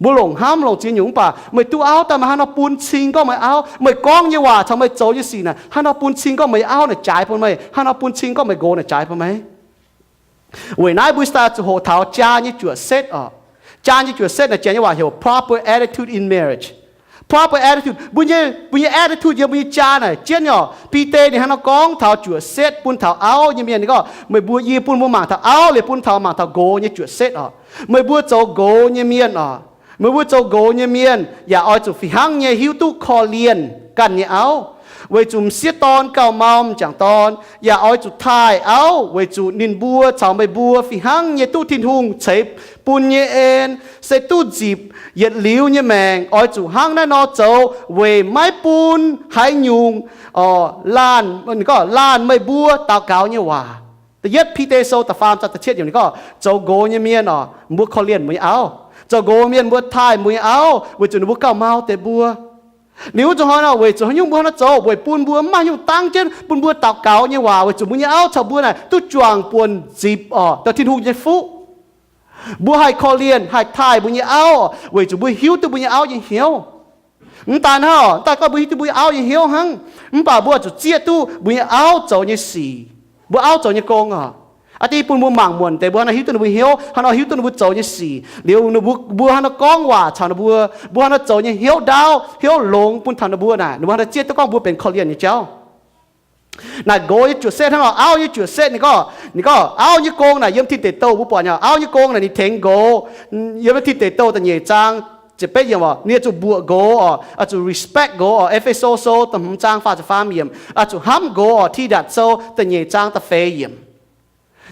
Mbuo longc hnamv longc ziex nyungc, mv baac meih duqv auv daaih meih hnangv nor bun cing gorngv meih auv, meih gorngv nyei waac caux meih zoux nyei sic naaic hnangv nor bun cing gorngv meih auv naaic jaaix bun meih, hnangv nor bun cing gorngv meih nqox naaic jaaix bun meih. Weic naaiv mbuo daaih zuqc hoqc taux jaa nyei juoqc setv oc. Jaa nyei juoqc setv naaic janx nyei waac heuc proper attitude in marriage. Proper attitude, mbuo nyei, mbuo nyei attitude yiem mbuo nyei jaa naaic jienv nyei oc. Bide ninh hnangv nor gorngv taux juoqc setv bun taux auv nyei mienh, ninh gorngv, Meih mbuo, yie bun mbuo mangc taux auv liuz bun taux mangc taux nqox nyei juoqc setv oc. Meih mbuo zoux nqox nyei mienh oc, meih mbuo zoux nqox nyei mienh yaac oix zuqc fih hnangv nyei hiuv duqv korv-lienh ganh nyei auv, weic zuqc m'sieqv dorn gauh mau m'jangc dorn. Yaac oix zuqc taaih auv, weic zuqc ninh mbuo caux meih mbuo fih hnangv nyei duqv Tin-Hungh ceix bun nyei en, se duqv nzipc yietc liuz nyei maengc. Oix zuqc hnangv naaiv nor zoux weic maiv bun haaix nyungc laanh, laanh meih mbuo daux gaux nyei waac. Da'yietv Bide Sou da'faam zaang da'cietv yiemc ninh gorngv, Zoux nqox nyei mienh oc, mbuo korv-lienh mbuo nyei auv. Zoux nqox mienh mbuo taaih mbuo nyei auv, weic zuqc ninh mbuo gauh mau deix mbuo. Liuz wuov zuqc hnoi nor, weic zuqc haaix nyungc mbuo hnangv nor zoux? Weic bun mbuo mv maaih nyungc dangv jienv bun mbuo daux gaux nyei waac, weic zuqc mbuo nyei auv caux mbuo naaic duqv juangc buonc nzipc oc, dongh Tin-Hungh nyei fuqv. Mbuo haih korv-lienh, haih taaih mbuo nyei auv, weic zuqc mbuo hiuv duqv mbuo nyei auv nyei hnyouv. Mv daan hnangv, mv daan gorngv mbuo hiuv duqv mbuo nyei auv nyei hnyouv hnangv, mv baac mbuo zuqc zieqv duqv mbuo nyei auv zoux nyei sic, mbuo auv zoux nyei gong oc. Aa, deix bun mbuo mangc muonc deix, mbuo hnangv nor hiuv duqv ninh mbuo hnyouv, hnangv nor hiuv duqv ninh mbuo zoux nyei sic. Liuz mbuo hnangv nor gorngv waac caux ninh mbuo, mbuo hnangv nor zoux nyei hnyouv ndaauv, hnyouv longx bun taux ninh mbuo naaic, ninh mbuo hnangv nor zieqv duqv gorngv mbuo benx korv-lienh nyei jauv. Naaic nqox nyei juoqc setv hnangv nor, auv nyei juoqc setv ninh gorngv, ninh gorngv auv nyei gong naaic yiem Tin Deic Douh mbuo buatc nyei. Auv nyei gong naaic ninh tengx nqox. Yiem Tin Deic Douh da'nyeic zaang ziepc betv yiemc oc, ninh oix zuqc mbuoqc nqox oc, oix zuqc respect nqox oc. E^fe^so Sou da'hmz zaang faah ziepc faam yiemc, oix zuqc hnamv nqox oc. Tidatc Sou da'nyeic zaang da'feix yiemc.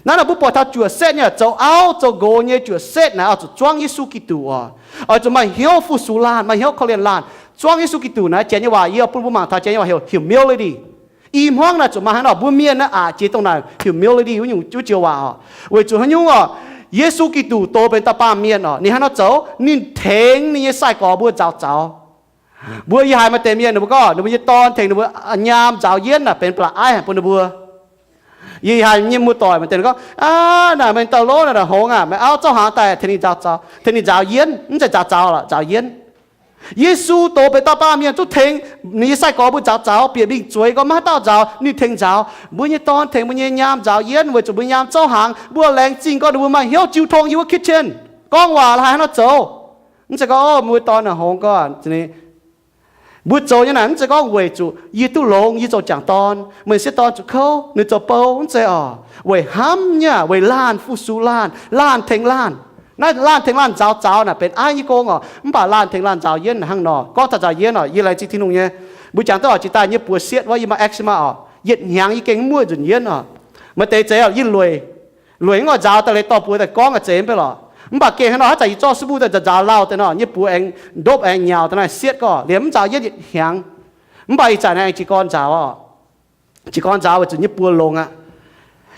Naaiv naaic mbuo buatc taux juoqc setv nyei, zoux auv zoux nqox nyei juoqc setv naaic oix zuqc zuangv Yesu Giduc oc. Oix zuqc maaih hnyouv fu-sux laanh, maaih hnyouv korv-lienh laanh. Zuangv Yesu Giduc naaic, janx nyei waac yie bun mbuo mangc taux janx nyei waac heuc humility. I hmuangv naaiv zuqc maaih hnangv nor, mbuo mienh naaiv aqc jiex dongh naaic humility wuov nyungc, wuov joux waac oc. Weic zuqc haaix nyungc oc, Yesu Giduc doz benx dauh baamh mienh oc, ninh hnangv nor zoux, ninh tengx ninh nyei sai-gorx mbuo nzaaux zaux. Mbuo yie haiz maaih deix mienh ninh mbuo gorngv ninh mbuo nyei dorn tengx ninh mbuo nyaam nzaaux yienv naaic benx ba'laqc aiv haic bun ninh mbuo. Yie haiz nyei muoz-doic maaih deix ninh gorngv, aav, naaic meih dauh lov naaic, naaic hngongx aac, meih auv zorqv hnaangx daaih tengx ninh nzaaux zaux, tengx ninh nzaaux yienv, mv zeiz nzaaux zaux lorqc, nzaaux yienv. Yesu doz benx dauh baamh mienh zungv tengx ninh nyei sai-gorx mbuo nzaaux zaux, bieqc mingh zueiz gorngv maiv haaix dauh nzaaux, ninh tengx nzaaux. Mbuo nyei dorn tengx mbuo nyei nyaam nzaaux yienv weic zuqc mbuo nyaam zouv hnaangx, mbuo laengz zingh gorngv ninh mbuo maaih hnyouv jiu tong yie wuov kitchen, gorngv waac la'haiz haaix nor zoux. Mv zeiz gorngv, o, mbuo dorn naaic hngongx gorngv, mbuo zoux nyei naaic mv zeiz gorngv weic zuqc yie duqv longx yie zoux jangc dorn, meih sieqv dorn zuqc kouv ninh zoux bou, mv zeiz oc. Weic hnamv nyei, weic laanh fu-sux laanh, laanh tengx laanh. Naaiv laanh tengx laanh nzaaux zaux naaic benx aiv nyei gong oc. Mv baac laanh tengx laanh nzaaux yienv hnangv nor, gorngv taux nzaaux yienv oc, yie laengz zingh Tin-Hungh nyei. Mbuo jangx duqv oix jiex daaih nyei buoz sietv wuov, yie maaih eczema oc, yietc hnyangx yie gengh mv muoqv nzunc yienv oc. Maaih deix zeiz oc, yie lueic, lueic mv oix nzaaux daaih, leiz dorh buoz daaih gorngv aqv, zeiz mv baac lorqc. Mv baac gengh hnangv nor, haaix zanc yie zorqv su buh daaih nzaaux lauh deix nor, nyei buoz aengx ndopv aengx nyaux daaih naaiv sietv gorqv, liemh mv nzaaux yietv yietc hnyangx. Mv baac ih zanc naaiv aengx jiez gorn nzaaux oc. Jiez gorn nzaaux weic zuqc nyei buoz longx aqv.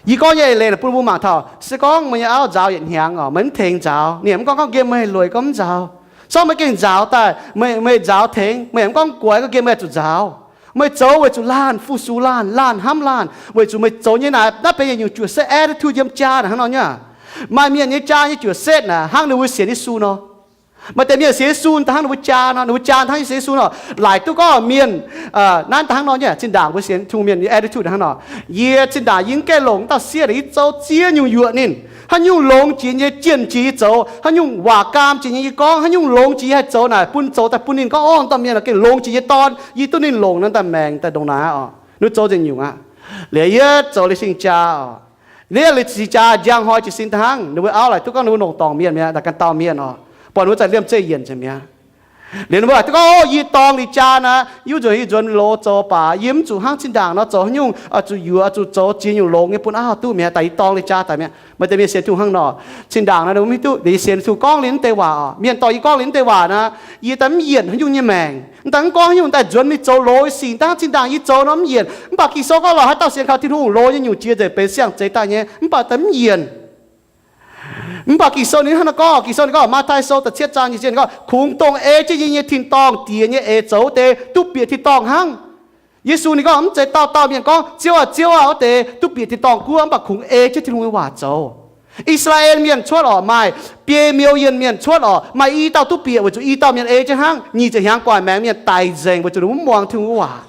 Yie gorngv nyei eix leiz naaic bun mbuo mangc taux, se gorngv meih nyei auv nzaaux yietc hnyangx oc, meih mv tengx nzaaux, ninh mv gorngv, gorngv nqemh meih lueic gorngv mv nzaaux. Se gorngv meih gengh nzaaux daaih, meih, meih nzaaux tengx, meih mv gorngv guaix, gorngv nqemh meih zuqc nzaaux. Meih zoux weic zuqc laanh fu-sux laanh, laanh hnamv laanh, weic zuqc meih zoux nyei naaic, naaiv benx yietc nyungc juoc setv attitude yiem jaa naaic hnangv nor nyei. Maaih mienh nyei jaa nyei juoc setv naaic hnangv ninh mbuo sienx Yesu nor. Maaih deix mienh sienx Yesu daaih hnangv ninh mbuo jaa nor, ninh mbuo jaa hnangv sienx Yesu nor. Laaic duqv gorngv mienh, naaiv daaih hnangv nor nyei, zinh ndaangc mbuo sienx Tin-Hungh mienh nyei attitude hnangv nor. Yie zinh ndaangc yie mv gaengh longc dauh sieqv naaic, yie zoux ziex nyungc yuoqc ninh. Haaix nyungc longx jiex nyei jienh jiex yie zoux, haaix nyungc waac gaam jiex nyei yie gorngv, haaix nyungc longx jiex yie haih zoux naaic bun zoux daaih bun ninh gorngv, orv, dauh mienh gengh longx jiex yie dorn, yie duqv ninh longc naaiv daaih maengx daaih ndongc naaiv oc. Ninh zoux nzengc nyungc aqv. Liuz yie zoux liuz cing-jaa oc. Liuz cing-jaa njang hnoi jiez sin daaih hnangv, ninh mbuo auv laaic duqv gorngv ninh mbuo longc dorngc mienh mi'aqv, naaic ganh dauh mienh oc, buatc ninh mbuo za'gengh liemh zeih yienc nzengc mi'aqv. Liuz ninh mbuo laaic duqv gorngv, o, yie dorng liuz jaa naaic, yie nzuonx, yie nzuonx loz zoux baac yie mv zuqc hnangv zinh ndaangc nor zoux haaix nyungc, oix zuqc yuoqc, oix zuqc zoux ziex nyungc longx nyei bun auv duqv mi'aqv, daaih yie dorng liuz jaa daaih mi'aqv. Maaih deix mienh sienx Tin-Hungh hnangv nor, zinh ndaangc nor ninh mbuo mv hiuv duqv, liuz yie sienx Tin-Hungh gorngv liuz naaiv deix waac oc, mienh dorh yie gorngv liuz naaiv deix waac naaic, yie daaih mv yienc haaix nyungc nyei maengc. Mv daaih mv gorngv haaix nyungc, daaih nzuonx mingh zoux loz nyei sic, dangh zinh ndaangc yie zoux nor mv yienc. Mv baac Ging-Sou gorngv lorqc, haaix dauh sienx kaux Tin-Hungh, loz nyei nyungc jiex nzengc benx siang-zeix daaih nyei, mv baac daaih mv yienc. Mv baac Ging-Sou ninh hnangv nor gorngv, Ging-Sou ninh gorngv, Matv^taai Sou da'cietv zaang nyei zien gorngv, kungx dongh ei jienv yie nyei tin-dorngh diex nyei eix zoux wuov deix duqv bieqc tin-dorngh hnangv. Yesu ninh gorngv, mv zeiz dauh dauh mienh gorngv, Ziouv aah, Ziouv aah, wuov deix duqv bieqc tin-dorngh guoqv, mv baac kungx ei jienv Tin-Hungh nyei waac zoux. I^saa^laa^en Mienh cuotv orqc, maaih biei million mienh cuotv orqc, maaih i dauh duqv bieqc weic zuqc i dauh mienh ei jienv hnangv. Nyic ziepc hnyangx gu'nguaaic maengx mienh daic nzengc weic zuqc ninh mv muangx Tin-Hungh nyei waac.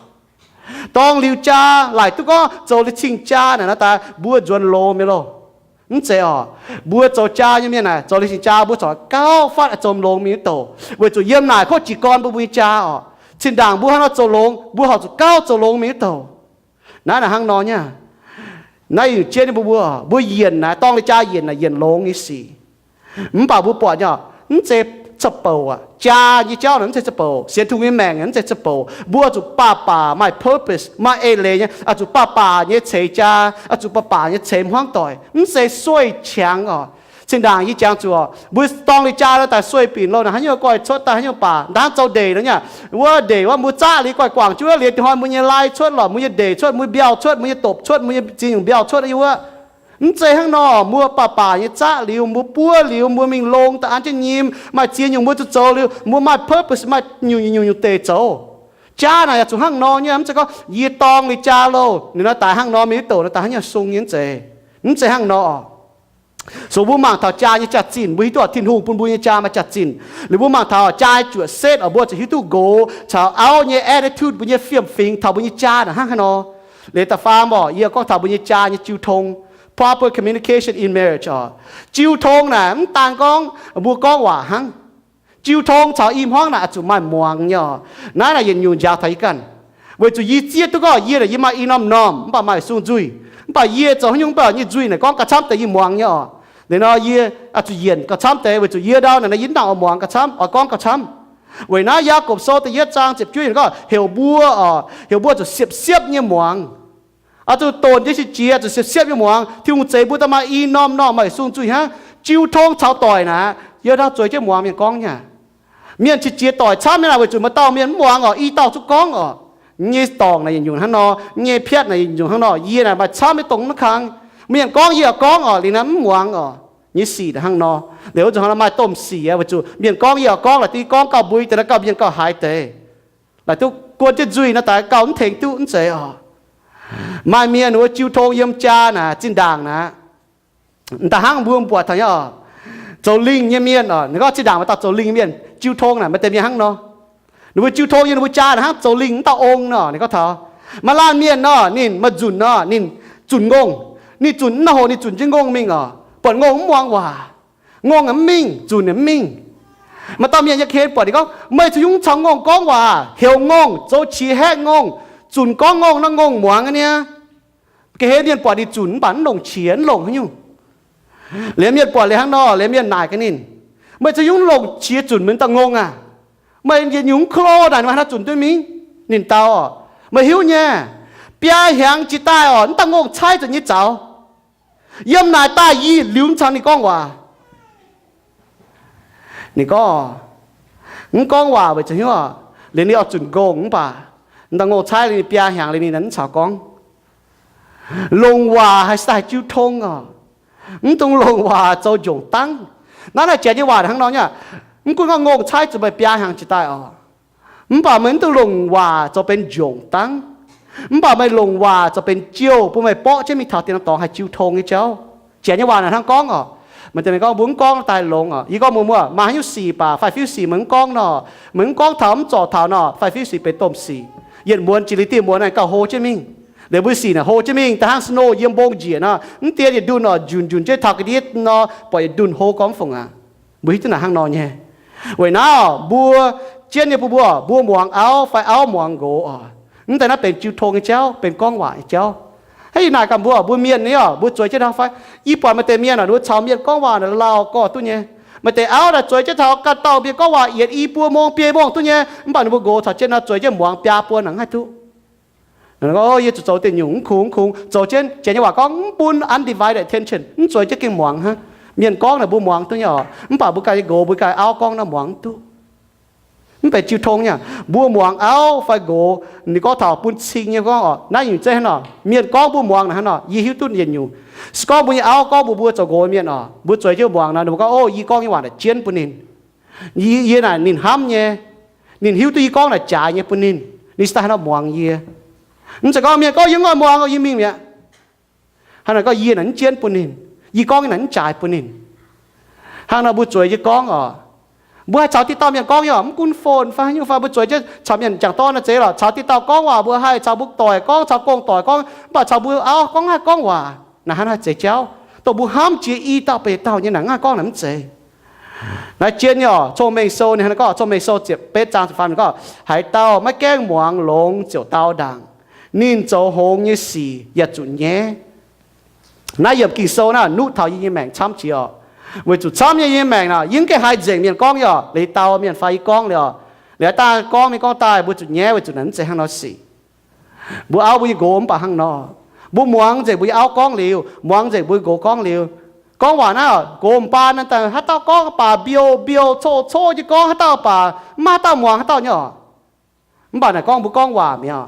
Dorng liuz jaa, laaic duqv gorngv zoux liuz cing-jaa naaic nor daaih mbuo nzuonx loz mi'aqv loh. Mv zeiz orqc. Mbuo zoux jaa nyei mienh naaic, zoux liuz cing-jaa mbuo corc gauh fatv zoux longx mingh wuov douc, weic zuqc yiem naaic kov jiez gorn bun mbuo nyei jaa orqc. Zinh ndaangc mbuo hnangv nor zoux longx, mbuo horpc zuqc gauh zoux longx mingh wuov douc. Naaiv naaic hnangv nor nyei. Naaiv yietc jienv nyei mbuo, mbuo, mbuo yienc naaic, dorng liuz jaa yienc naaic yienc longx nyei sic. Mv baac mbuo buatc nyei, mv zeiz za'bouc aqv. Jaa nyei jauv naaic mv zeiz za'bouc. Sienx Tin-Hungh nyei maengc mv zeiz za'bouc. Mbuo oix zuqc baac baac maaih purpose, maaih eix leiz nyei, oix zuqc baac baac nyei ceix jaa, oix zuqc baac baac nyei ceix hmuangv doic. Mv zeiz sueih qangx orqc. Zinh ndaangc yie jangx zuqc, mbuo dorng liuz jaa daaih sueih binc loh, naaic haaix nyungc goiv cuotv daaih haaix nyungc baac, ndaangc zoux ndeic nor nyei. Wuov ndeic wuov mbuo zaqv liuz goiv guangc jienv wuov, liuz dingc hnoi mbuo nyei lai cuotv lorqc, mbuo nyei ndeic cuotv, mbuo mbiauh cuotv, mbuo nyei dopc cuotv, mbuo nyei ziex nyungc mbiauh cuotv wuov. Mv zeiz hnangv nor, mbuo baac baac nyei zaqv liuz, mbuo buov liuz, mbuo mingh longx daaih an jienv nyim, maaih ziex nyungc mbuo zuqc zoux liuz, mbuo maaih purpose, maaih nyungc nyungc nyungc deic zoux. Jaa naaic yaac zuqc hnangv nor nyei, mv zeiz gorngv yie dorng liuz jaa loh, ninh nor daaih hnangv nor, mingh wuov douc nor daaih hnangv nyei sung nyei, mv zeiz. Mv zeiz hnangv nor. So mbuo mangc taux jaa nyei jaax-zinh, mbuo hiuv duqv Tin-Hungh bun mbuo nyei jaa maaih jaax-zinh. Liuz mbuo mangc taux jaa nyei juoqc setv oc, mbuo zuqc hiuv duqv nqox caux auv nyei attitude, mbuo nyei fiem-fingx taux mbuo nyei jaa naaic hnangv haaix nor. Liuz da'faam oc, yie gorngv taux mbuo nyei jaa nyei jiu tong, proper communication in marriage oc. Jiu tong naaic mv daan gorngv mbuo gorngv waac hnangv. Jiu tong caux i hmuangv naaic oix zuqc maaih muangx nyei oc. Naaiv naaic yietc nyungc njaaux taux yie ganh. Weic zuqc yie zieqv duqv gorngv yie naaic yie maaih i norm normh mv baac maaih sung nzuih. Mv baac yie zoux haaix nyungc mv baac nyei nzuih naaic gorngv gauh camv deix yie muangx nyei oc. Liuz nor yie oix zuqc yienc gauh camv deix weic zuqc yie ndau naaic yie mv nangc oix muangx gauh camv, oix gorngv gauh camv. Weic naaiv Yaagorpc Sou da'yietv zaang ziepc juov yiemc gorngv heuc mbuo oc, heuc mbuo zuqc siepv-siepv nyei muangx. Oix zuqc donc jienv qiex jiez, zuqc siepv-siepv nyei muangx. Tin-Hungh zeix mbuo daaih maaih i norm normh maaih sung nzuih hnangv. Jiu tong caux doic naaic, yie ndau zueiz jienv muangx mienh gorngv nyei. Mienh qiex jiez doic camv nyei naaic weic zuqc maaih dauh mienh mv muangx oc, i dauh zungv gorngv oc. Yie nyei dorngc naaic yietc nyungc hnangv nor, yie nyei piatv naaic yietc nyungc hnangv nor, yie naaic maaih camv nyei dongh mv kang. Mienh gorngv yie oix gorngv oc, liuz naaiv mv muangx oc. Nyei sic naaic hnangv nor. Liuz wuov nzunc hnangv nor maaih domh sic weic zuqc mienh gorngv yie oix gorngv, laaic duqv gorngv gauh mbui deix, naaiv gauh mienh gauh haiz deix. Laaic duqv guon jienv nzuih nor, daaih gauh mv tengx duqv mv zeiz oc. Maaih mienh wuov jiu tong yiem jaa naaic, zinh ndaangc naaic, da'hnangv mbuo buatc taux nyei oc, zoux lingh nyei mienh oc, ninh gorngv zinh ndaangc maaih dauh zoux lingh nyei mienh jiu tong naaic, maaih deix mienh hnangv nor. Ninh mbuo jiu tong yiem ninh mbuo jaa naaic hnangv zoux lingh wuov dauh ong nor. Ninh gorngv taux maaih laanh mienh nor, ninh maaih nzunc nor, ninh zunc ngongh. Ninh zunc mv hoc ninh zunc jienv ngongh mingh oc, buatc ngongh mv muangx waac. Ngongh yaac mv mingh, zunc yaac mv mingh. Maaih dauh mienh yiem ga'hlen buatc ninh gorngv, meih caux nyungc caux ngongh gorngv waac, heuc ngongh, zoux qiex haeqv ngongh, zunc gorngv ngongh nor ngongh muangx aqv niaa. Ga'hlen mienh buatc ninh zunc mv baac mv longc qiex, mv longc haaix nyungc. Liuz mienh buatc liuz hnangv nor, liuz mienh naaic gaax ninh, meih caux nyungc longc qiex zunc mingh dauh ngongh aac? Meih yietc nyungc mv klo naaic, ninh maaih haaix nor zunc duqv mingh? Ninh dau oc, meih hiuv nyei, biaa hnyangx jiex daaih oc, mv dauh ngongh caaiv zuqc nyei zaux. Yiem naaic daaih yie liuz mv caux ninh gorngv waac. Ninh gorngv, mv gorngv waac weic zuqc hiuv oc, liuz ninh oix zunc ngongh mv baac mv dauh ngongh caaiv liuz ninh biaa hnyangx liuz ninh mv caux gorngv. Longc waac haih daaih haih jiu tong oc. Mv dungx longc waac zoux njongc dangv. Naaiv naaiv janx nyei waac hnangv nor nyei. Mv gunv gorngv ngongh caaiv zuqc meih biaa hnyangx jiex daaih oc, mv baac meih mv dungx longc waac zoux benx njongc dangv. Mv baac meih longc waac zoux benx jouh bun meih borqv jienv mingh taux diex norm dorngx haih jiu tong nyei jauv. Janx nyei waac naaic hnangv gorngv oc. Maaih deix mienh gorngv mbuo mv gorngv daaih longx oc. Yie gorngv mbuox mbuo, maaih haaix nyungc sic baac faix-fiuv sic meih mv gorngv nor, meih mv gorngv taux mv zorc taux nor, faix-fiuv sic benx domh sic. Yietc muonz jiex liuz dieh muonz naaic gauh hlo jienv mingh. Liuz mbuo sic naaic hlo jienv mingh da'hnangv snow yiem mbong njiec nor, mv dien yietc ndunh oc, njunc njunc jienv taux ga'ndiev nor, buatc yietc ndunh hlo gormx fungc aqv. Mbuo hiuv duqv naaic hnangv nor nyei. Weic naaiv oc, mbuo jienv nyei bun mbuo, mbuo muangx auv fai auv muangx nqox oc. Mv deix naaiv benx jiu tong nyei jauv, benx gorngv waac nyei jauv. Hnangv yie naaic gaax mbuo, mbuo mienh nyei oc, mbuo zueiz jienv taux fai, yie buatc maaih deix mienh oc, ninh mbuo caux mienh gorngv waac naaic lauh gorx duqv nyei. Maaih deix auv naaic zueiz jienv taux ganh dauh mienh gorngv waac yietc i buo mong biei mong duqv nyei, mv baac ninh mbuo nqox caux jienv nor zueiz jienv muangx biaa buo nangc haih duqv. Yie zuqc zoux deic nyungc mv kungx, mv kungx zoux jienv, janx nyei waac gorngv mv bun undivided attention, mv zueiz jienv gengh muangx hnangv. Mienh gorngv naaic mbuo muangx duqv nyei oc, mv baac mbuo ganh nyei nqox, mbuo ganh auv gorngv naaiv muangx mv duqv. Mv benx jiu tong nyei. Mbuo muangx auv fai nqox, ninh gorngv taux bun cing nyei gorngv oc, naaiv nyungc zeiv hnangv nor, mienh gorngv mbuo muangx naaic hnangv nor, yie hiuv duqv yietc nyungc. Se gorngv mbuo nyei auv gorngv mbuox mbuo zoux nqox mienh oc, mbuo zueiz jienv muangx nor, ninh mbuo gorngv, o, yie gorngv nyei waac naaic jienv bun ninh. Yie, yie naaic ninh hnamv nyei. Ninh hiuv duqv yie gorngv naaic jaaix nyei bun ninh. Ninh se daaih haaix nor muangx yie. Mv zeiz gorngv mienh gorngv yie mv oix muangx, yie mingh mi'aqv. Hnangv naaic gorngv yie naaic mv jienv bun ninh. Yie gorngv nyei naaic mv jaaix bun ninh. Hnangv nor mbuo zueiz jienv gorngv oc. Mbuo haih caux diqc dauh mienh gorngv nyei oc, mv gunv phone fai haaix nyungc fai mbuo zueiz jienv caux mienh jangc dorn naaiv zeiz lorqc, caux diqc dauh gorngv waac mbuo haih, caux mbuo doic gorngv, caux gong-doic gorngv, mv baac caux mbuo auv gorngv haih gorngv waac naaic hnangv haih zeiz jauv. Dongh mbuo hnamv jiex i dauh beiv dauh nyei naaic mv haih gorngv naaic mv zeiz. Naaiv jien nyei oc, Cong-Mengh Sou ninh hnangv naaiv gorngv, Cong-Mengh Sou ziepc betv zaang ziepc faam ninh gorngv, haaix dauh maiv gaengh muangx longx ziouc dau ndaangc, ninh zoux hngongx nyei sic yaac zuqc nyaiv. Naaiv yiemc Ging-Sou naaiv nuqv taux yie nyei maengc camv jiex oc. Weic zuqc camv nyei yie nyei maengc naaic, yie mv gaengh haiz nzengc mienh gorngv nyei oc, liuz dau mienh fai yie gorngv liuz oc, liuz haaix dauh gorngv mienh gorngv daaih mbuo zuqc nyaiv weic zuqc naaic mv zeiz hnangv nor sic. Mbuo auv mbuo nyei nqox mv baac hnangv nor. Mbuo muangx nzengc mbuo nyei auv gorngv liuz, muangx nzengc mbuo nyei nqox gorngv liuz. Gorngv waac naaiv, nqox m'baan naaiv daaih haaix dauh gorngv baac mbiouh mbiouh coqv coqv nyei gorngv, haaix dauh baac mv maaih haaix dauh muangx haaix dauh nyei oc. Mv baac naaic gorngv mbuo gorngv waac mi'aqv.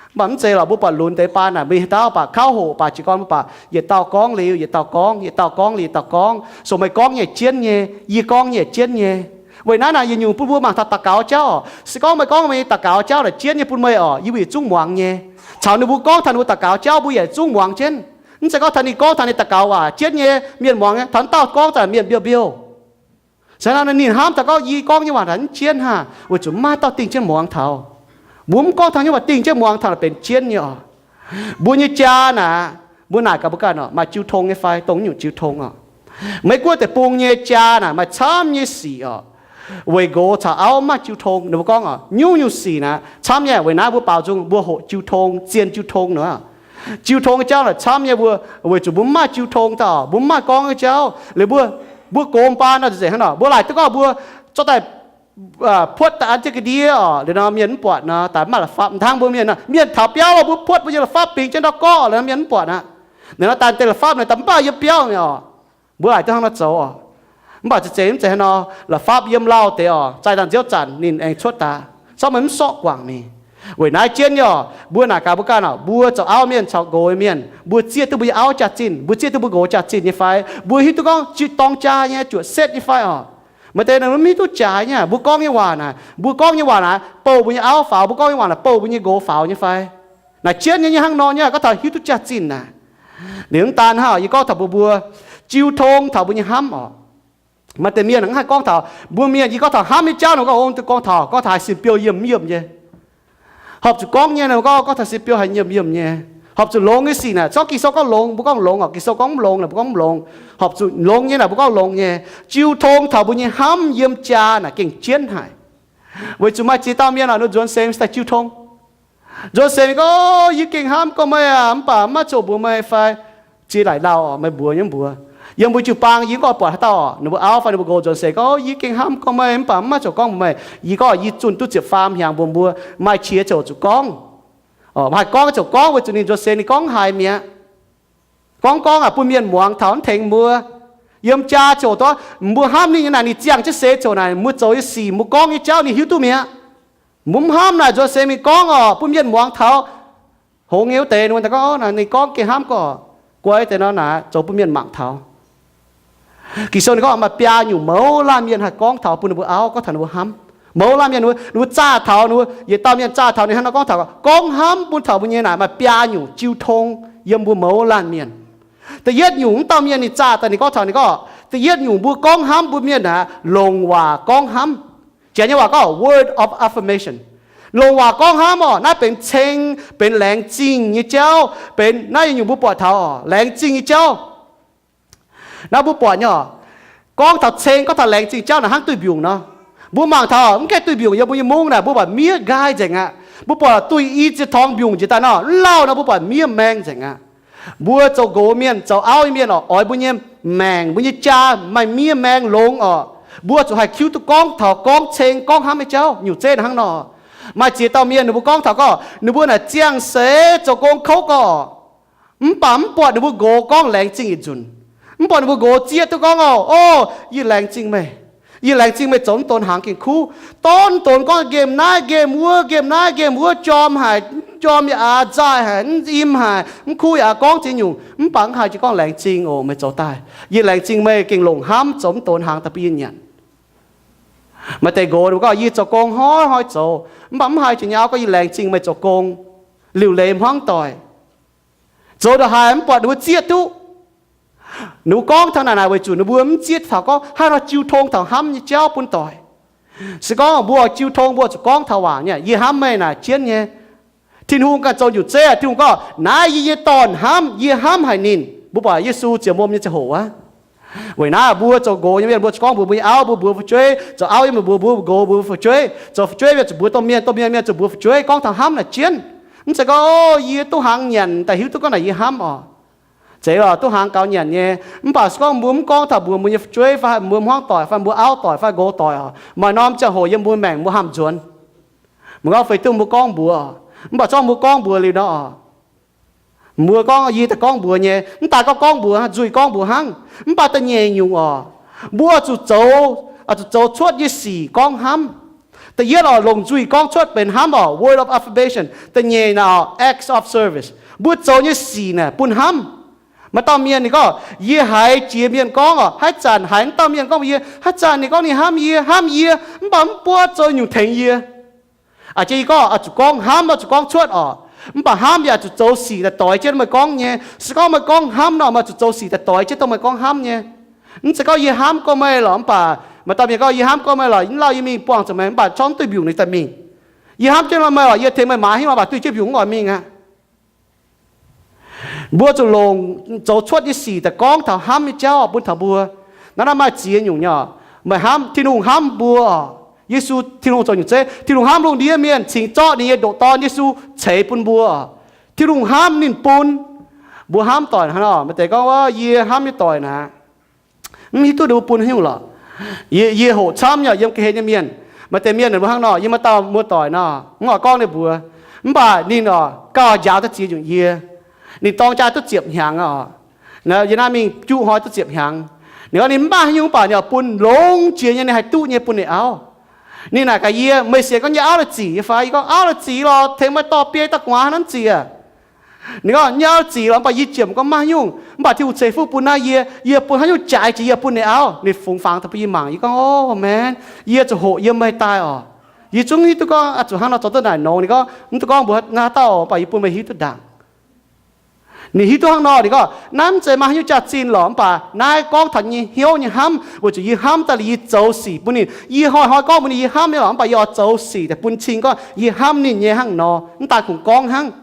Mv baac mv zeiz lorqc, mbuo buatc lunx deix baan naaic, mbuo haaix dauh baac kauv hoqc baac jiez gorn mbuo baac yietc dauh gorngv liuz yietc dauh gorngv, yietc dauh gorngv liuz yietc dauh gorngv, sou meih gorngv nyei jienv nyei, yie gorngv nyei jienv nyei. Weic naaiv naaic yietc nyungc bun mbuo mangc taux daux gaux jauv oc. Se gorngv meih gorngv meih daux gaux jauv naaic jienv nyei bun meih oc, yie mbuo yietc zungv muangx nyei. Caux ninh mbuo gorngv taux ninh mbuo daux gaux jauv mbuo yaac zungv muangx jienv. Mv zeiz gorngv taux ninh gorngv taux ninh daux gaux waac jienv nyei mienh muangx nyei, taux dauh gorngv za'gengh mienh mbiouh mbiouh. Se hnangv naaic ninh hnamv taux gorngv yie gorngv nyei waac naaic mv jienv hnangv, weic zuqc mv maaih dauh dingh jienv muangx taux. Mbuo mv gorngv taux nyei waac dingh jienv muangx taux naaic benx jienv nyei oc. Mbuo nyei jaa naaic, mbuo naaic gaax mbuo ganh oc, maaih jiu tong nyei fai? Dongh nyungc jiu tong oc. Meih guoqv deic-bung nyei jaa naaic maaih camv nyei sic oc. Weic nqox caux auv mv maaih jiu tong, ninh mbuo gorngv oc, nyungc-nyungc sic naaic camv nyei. Weic naaiv mbuo baaux nzung mbuo hoqc jiu tong, zien jiu tong nor. Jiu tong nyei jauv naaic camv nyei mbuo, weic zuqc mbuo mv maaih jiu tong daaih oc, mbuo mv maaih gorngv nyei jauv. Liuz mbuo, mbuo gox m'baan nor nzengc hnangv nor, mbuo laaic duqv gorngv mbuo zorqv daaih puotv daaih an jienv ga'ndiev oc, liuz nor mienh mv buatc nor, daaih mv maaih la'fapv. Mv hnangv mbuo mienh nor, mienh taux biauv oc, mbuo puotv mbuo nyei la'fapv bingx jienv ndau gorqv, liuz nor mienh mv buatc aqv. Liuz nor daaih deix la'fapv naaic daaih mv baac yiem biauv mi'aqv oc. Mbuo laaic duqv hnangv nor zoux oc. Mv baac zeiz zeiz mv zeiz hnangv nor, la'fapv yiem lauh deix oc, zaih daaih nziouv zanc ninh aengx cuotv daaih, zorqv meih mv sorqv guangc mingh. Weic naaiv jienv nyei oc, mbuo naaic gaax mbuo ganh oc, mbuo zoux auv mienh caux nqox mienh, mbuo zieqv duqv mbuo nyei auv jaax-zinh, mbuo zieqv duqv mbuo nqox jaax-zinh nyei fai? Mbuo hiuv duqv gorngv dorng jaa nyei zuoqc setv nyei fai oc? Maaih deix naaic mv hiuv duqv jaax nyei. Mbuo gorngv nyei waac naaic, mbuo gorngv nyei waac naaic bouh mbuo nyei auv faaux, mbuo gorngv nyei waac naaic bouh mbuo nyei nqox faaux nyei fai? Naaic jienv nyei, nyei hnangv nor nyei, gorngv taux hiuv duqv jaax-zinh naaic. Liuz mv daan hnangv, yie gorngv taux mbuo, mbuo jiu tong taux mbuo nyei hnamv oc. Maaih deix mienh mv haih gorngv taux mbuo mienh, yie gorngv taux hnamv nyei jauv nor, gorngv ong gorngv taux, gorngv taux haaix sin biouv yiem mv yiem nyei. Horpc zuqc gorngv nyei nor, gorngv, gorngv taux sin biouv haaix yiem yiem nyei. Horpc zuqc longx nyei sic naaic, gorngv Ging-Sou gorngv longx, mbuo gorngv longx oc. Ging-Sou gorngv mv longx naaic, mbuo gorngv mv longx. Horpc zuqc longx nyei naaic, mbuo gorngv longx nyei. Jiu tong taux mbuo nyei hnamv yiem jaa naaic gengh jienv haic. Weic zuqc maaih ziex dauh mienh oc, ninh nzuonx seix daaih jiu tong. Nzuonx seix gorngv, yie gengh hnamv gorngv meih aqv, mv baac mv maaih zoqc mbuox meih fai? Ziex laaic lauh oc, meih mbuox nyei mv mbuox. Yiem mbuo jiu-baang yie mv gorngv buatc haaix dauh oc, ninh mbuo auv fai ninh mbuo nqox nzuonx seix gorngv, yie gengh hnamv gorngv meih, mv baac mv maaih zoqc gorngv mbuox meih. Yie gorngv yie zunh duqv ziepc faam hnyangx mbuox mbuo, maaih qiex ziouc zuqc gorngv. Haih gorngv ziouc gorngv, weic zuqc ninh nzuonx seix ninh gorngv haiz mi'aqv. Gorngv gorngv aqv, bun mienh muangx taux mv tengx mbuo. Yiem jaa ziouc dov, mbuo hnamv ninh nyei naaic, ninh ziangh jienv seix ziouc naaic, mbuo zoux nyei sic, mbuo gorngv nyei jauv ninh hiuv duqv mi'aqv. Mbuo mv hnamv naaic, nzuonx seix mingh gorngv oc, bun mienh muangx taux. Hngongx nyei wuov deix ninh mbuo gorngv, ninh gorngv gengh hnamv gorngv, guai deix nor naaic, zoux bun mienh mangc taux. Ging-Sou ninh gorngv maaih biaa nyungc mouz laanh mienh haih gorngv taux bun ninh mbuo auv, gorngv taux ninh mbuo hnamv. Mouz laanh mienh ninh mbuo zaah taux, ninh mbuo yietc dauh mienh zaah taux ninh hnangv nor gorngv taux, gorngv hnamv bun taux mbuo nyei naaic maaih biaa nyungc jiu tong yiem mbuo mouz laanh mienh. Da'yietv nyungc, wuov dauh mienh ninh zaah daaih ninh gorngv taux ninh gorngv, da'yietv nyungc mbuo gorngv hnamv mbuo mienh naaic, longc waac gorngv hnamv. Janx nyei waac gorngv word of affirmation. Longc waac gorngv hnamv oc, naaiv benx ceng, benx laengz zingh nyei jauv, benx naaiv nyungc mbuo buatc taux oc, laengz zingh nyei jauv. Naaiv mbuo buatc nyei oc, gorngv taux ceng, gorngv taux laengz zingh jauv naaic hnangv duih mbiungc nor. Mbuo mangc taux mv gaengh duih mbiungc yiem mbuo nyei mungv naaic, mbuo buatc miev nqaai nzengc aqv. Mbuo buatc duih i ziex torngx mbiungc njiec daaih nor, mv lauh nor mbuo buatc miev maeng nzengc aqv. Mbuo zoux nqox mienh, zoux auv nyei mienh oc, oix mbuo nyei maengc, mbuo nyei jaa maaih miev maeng longx oc. Mbuo zuqc haih hiuv duqv gorngv taux gorngv ceng, gorngv hnamv nyei jauv. Nyungc zeiv hnangv nor, maaih ziex dauh mienh ninh mbuo gorngv taux gorngv ninh mbuo naaic ziangh seix zoux gong kouv gorqv, mv baac mv buatc ninh mbuo nqox gorngv laengz zingh yietc nzunc. Mv buatc ninh mbuo nqox zieqv duqv gorngv oc, o, yie laengz zingh meih. Yie laengz zingh meih zoux mv donx hnaangx gengh kuv. Donv donx gorngv nqemh naaiv nqemh wuov, nqemh naaiv nqemh wuov, jorm haic, jorm yaac aqc, nzaaih haic, mv im haic, mv kuv yaac aqc, gorngv ziex nyungc, mv baac mv haih jiex gorngv laengz zingh oc, meih zoux daaih. Yie laengz zingh meih gengh longc hnamv zoux mv donx hnaangx daaih bun yie nyanc. Maaih deix nqox ninh mbuo gorngv, yie zoux gong hnoi hnoi zoux, mv baac mv haih jiex nyei auv gorngv yie laengz zingh meih zoux gong, liuc leiz hmuangv doic. Zoux ndongc haaix mv buatc ninh mbuo zieqv duqv. Ninh mbuo gorngv taux naaic naaic weic zuqc ninh mbuo mv zieqv taux gorngv haaix nor jiu tong taux hnamv nyei jauv bun doic. Se gorngv mbuo jiu tong mbuo zuqc gorngv taux waac nyei, yie hnamv meih naaic jienv nyei. Tin-Hungh ganh zoux nyungc zeiv, Tin-Hungh gorngv, naaiv yie nyei Dorn hnamv, yie hnamv haic ninh. Mbuo buatc Yesu ziouc mbuo nyei ziangh hoc wuov. Weic naaiv mbuo zoux nqox nyei mienh mbuo zuqc gorngv mbuox mbuo nyei auv mbuox mbuo fu'jueiv, zoux auv nyei mienh mbuox mbuo nqox mbuox fu'jueiv, zoux fu'jueiv mienh zuqc mbuox domh mienh, domh mienh mienh zuqc mbuox fu'jueiv, gorngv taux hnamv naaic jienv. Mv zeiz gorngv, o, yie duqv hnaangx nyanc daaih hiuv duqv gorngv naaic yie hnamv oc. Zeiz oc, duqv hnaangx gaux nyanc nyei. Mv baac se gorngv mbuo mv gorngv taux mbuox mbuo nyei fu'jueiv fai mbuo hmuangv doic fai mbuo auv doic fai nqox doic oc, maaih norm ziangh hoc yiem mbuo maengc mbuo haamh nzuonx. Meih gorngv feix duqv mbuo gorngv mbuox, mv baac zorngv mbuo gorngv mbuox liuz nor oc, mbuo gorngv yie daaih gorngv mbuox nyei, mv daaih gorngv gorngv mbuox, nzuih gorngv mbuox hnangv. Mv baac da'nyeic nyungc oc, mbuo zuqc zoux, zuqc zoux cuotv nyei sic gorngv hnamv. Da'yietv oc, longc nzuih gorngv cuotv benx hnamv oc, word of affirmation. Da'nyeic naaic oc, acts of service. Mbuo zoux nyei sic naaic bun hnamv. Maaih dauh mienh ninh gorngv, yie haiz jiex mienh gorngv oc, haaix zanc haiz wuov dauh mienh gorngv mbuox yie, haaix zanc ninh gorngv ninh hnamv yie, hnamv yie, mv baac mv buatc zoux nyungc tengx yie. Aa, jiex yie gorngv, oix zuqc gorngv hnamv, oix zuqc gorngv cuotv oc. Mv baac hnamv yaac zuqc zoux sic daaih doix jienv meih gorngv nyei. Se gorngv meih gorngv hnamv nor, meih zuqc zoux sic daaih doix jienv dongh meih gorngv hnamv nyei. Mv zeiz gorngv yie hnamv gorngv meih lorqc, mv baac maaih dauh mienh gorngv, yie hnamv gorngv meih lorqc, yie lauh yie mingh buangh zuqc meih, mv baac corc mv duih mbiungc ninh daaih mingh. Yie hnamv jienv meih lorqc, yie tengx meih maaiz hingv, mv baac duih jienv mbiungc mv oix mingh aqv. Mbuo zuqc longc zoux cuotv nyei sic daaih gorngv taux hnamv nyei jauv bun taux mbuo. Naaiv naaiv maaih ziex nyungc nyei oc. Meih hnamv, Tin-Hungh hnamv mbuo oc. Yesu, Tin-Hungh zoux nyungc zeiv. Tin-Hungh hnamv lungh ndiev mienh cingx zorqv ninh nyei ndoqc Dorn Yesu ceix bun mbuo oc. Tin-Hungh hnamv ninh bun. Mbuo hnamv doic hnangv nor, maaih deix gorngv, yie hnamv nyei doic naaic, mv hiuv duqv ninh mbuo bun haaix nyungc lorqc. Yie, yie hoqc camv nyei yiem ga'hlen nyei mienh. Maaih deix mienh ninh mbuo hnangv nor, yie maaih dauh muoz-doic nor, mv oix gorngv ninh mbuox, mv baac ninh oc gauh njaaux duqv ziex nyungc yie. Ninh dorng jaa duqv ziepc hnyangx oc. Yie naaiv mingh juqv hnoi duqv ziepc hnyangx. Ninh gorngv ninh mv maaih haaix nyungc, mv baac ninh oix bun longx jiex nyei ninh haih duqv nyei bun ninh auv. Ninh naaic gaax yie, meih sienx gorngv nyei auv la'ziqc nyei fai? Yie gorngv, auv la'ziqc lorqc, tengx meih dorh biei daaih gu'nguaaz hnangv naaiv ziec. Ninh gorngv, nyei auv la'ziqc lorqc, mv baac yie ziemc gorngv maiv nyungc, mv baac Tin-Hungh ceix fuqv bun naaiv yie, yie bun haaix nyungc jaaix jiex yie bun ninh auv. Ninh fungx fangx daaih bun yie mangc. Yie gorngv, oh man, yie zuqc hoqc yiem meih daaih oc. Yie zungv hiuv duqv gorngv oix zuqc hnangv nor zoux duqv naaic nongx. Ninh gorngv, mv duqv gorngv mbuo naaiv dauh, mv baac yie bun meih hiuv duqv ndaangc. Ninh hiuv duqv hnangv nor, ninh gorngv, naaiv mv zeiz maaih haaix nyungc jaax-zinh lorqc, mv baac naaiv gorngv taux yie nyei hnyouv nyei hnamv, weic zuqc yie hnamv daaih liuz yie zoux sic bun ninh. Yie hnoi-hnoi gorngv mbuox ninh yie hnamv nyei lorqc, mv baac yie oix zoux sic daaih bun cing gorngv yie hnamv ninh nyei hnangv nor. Mv daaih kungx gorngv hnangv.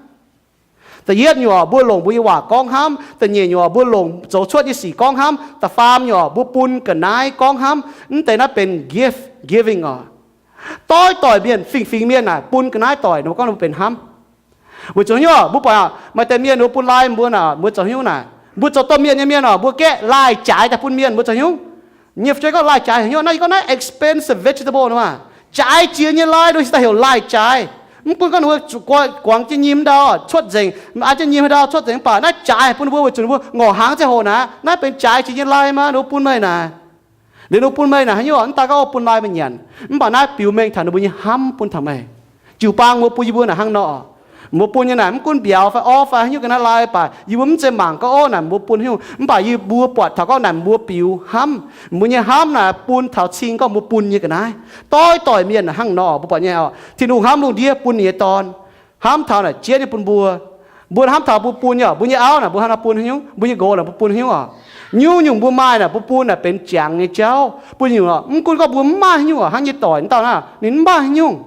Da'yietv nyungc, mbuo longc mbuo nyei waac gorngv hnamv. Da'nyeic nyungc, mbuo longc zoux cuotv nyei sic gorngv hnamv. Da'faam nyungc, mbuo bun ga'naaiv gorngv hnamv. Mv deix naaiv benx gift, giving oc. Doix doic mienh, fingx-fingx mienh naaic bun ga'naaiv doic, ninh mbuo gorngv ninh mbuo benx hnamv. Weic zuqc haaix nyungc, mbuo buatc maaih deix mienh ninh mbuo bun lai mbuo naaic, mbuo zoux haaix nyungc naaic? Mbuo zoux domh mienh nyei mienh oc, mbuo gaeqv lai-jaaix daaih bun mienh, mbuo zoux haaix nyungc? Nyei fu'jueiv gorngv lai-jaaix haaix nyungc? Naaiv yie gorngv naaiv expensive vegetable nor, jaaix jiex nyei lai, nduov daaih heuc lai-jaaix. Mv gunv gorngv ninh mbuo guangc jienv nyim ndau cuotv nzengc, an jienv nyim ndau cuotv nzengc, mv baac naaiv jaaix bun ninh mbuo weic zuqc ninh mbuo ngorc hnaangx ziangh hoc naaic, naaiv benx jaaix jiex nyei lai maa, ninh mbuo bun meih naaic. Liuz ninh mbuo bun meih naaic haaix nyungc? Mv daaih gorngv bun lai meih nyanc, mv baac naaiv biux mengh taux ninh mbuo nyei hnamv bun taux meih. Jiu-baang mbuo bun yie mbuo naaic hnangv nor. Mbuo bun nyei naaic mv gunv mbiauz fai orv fai haaix nyungc ga'naaiv lai, mv baac yie mbuo mv zeiz mangc gorngv orv naaic mbuo bun haaix nyungc, mv baac yie mbuo buatc taux gorngv naaic mbuo biux hnamv. Mbuo nyei hnamv naaic bun taux cing gorngv mbuo bun nyei ga'naaiv. Doix doic mienh naaic hnangv nor, mbuo buatc nyei oc. Tin-Hungh hnamv lungh ndiev bun ninh nyei Dorn. Hnamv taux naaic jienv nyei bun mbuo. Mbuo hnamv taux mbuo bun nyei oc, mbuo nyei auv naaic mbuo hnangv nor bun haaix nyungc? Mbuo nyei nqox naaic mbuo bun haaix nyungc oc? Nyungc-nyungc mbuo maaih naaic mbuo bun naaic benx jangx nyei jauv. Bun nyungc oc, mv gunv gorngv mbuo mv maaih haaix nyungc oc, hnangv nyei doic dauh naaiv ninh mv maaih haaix nyungc,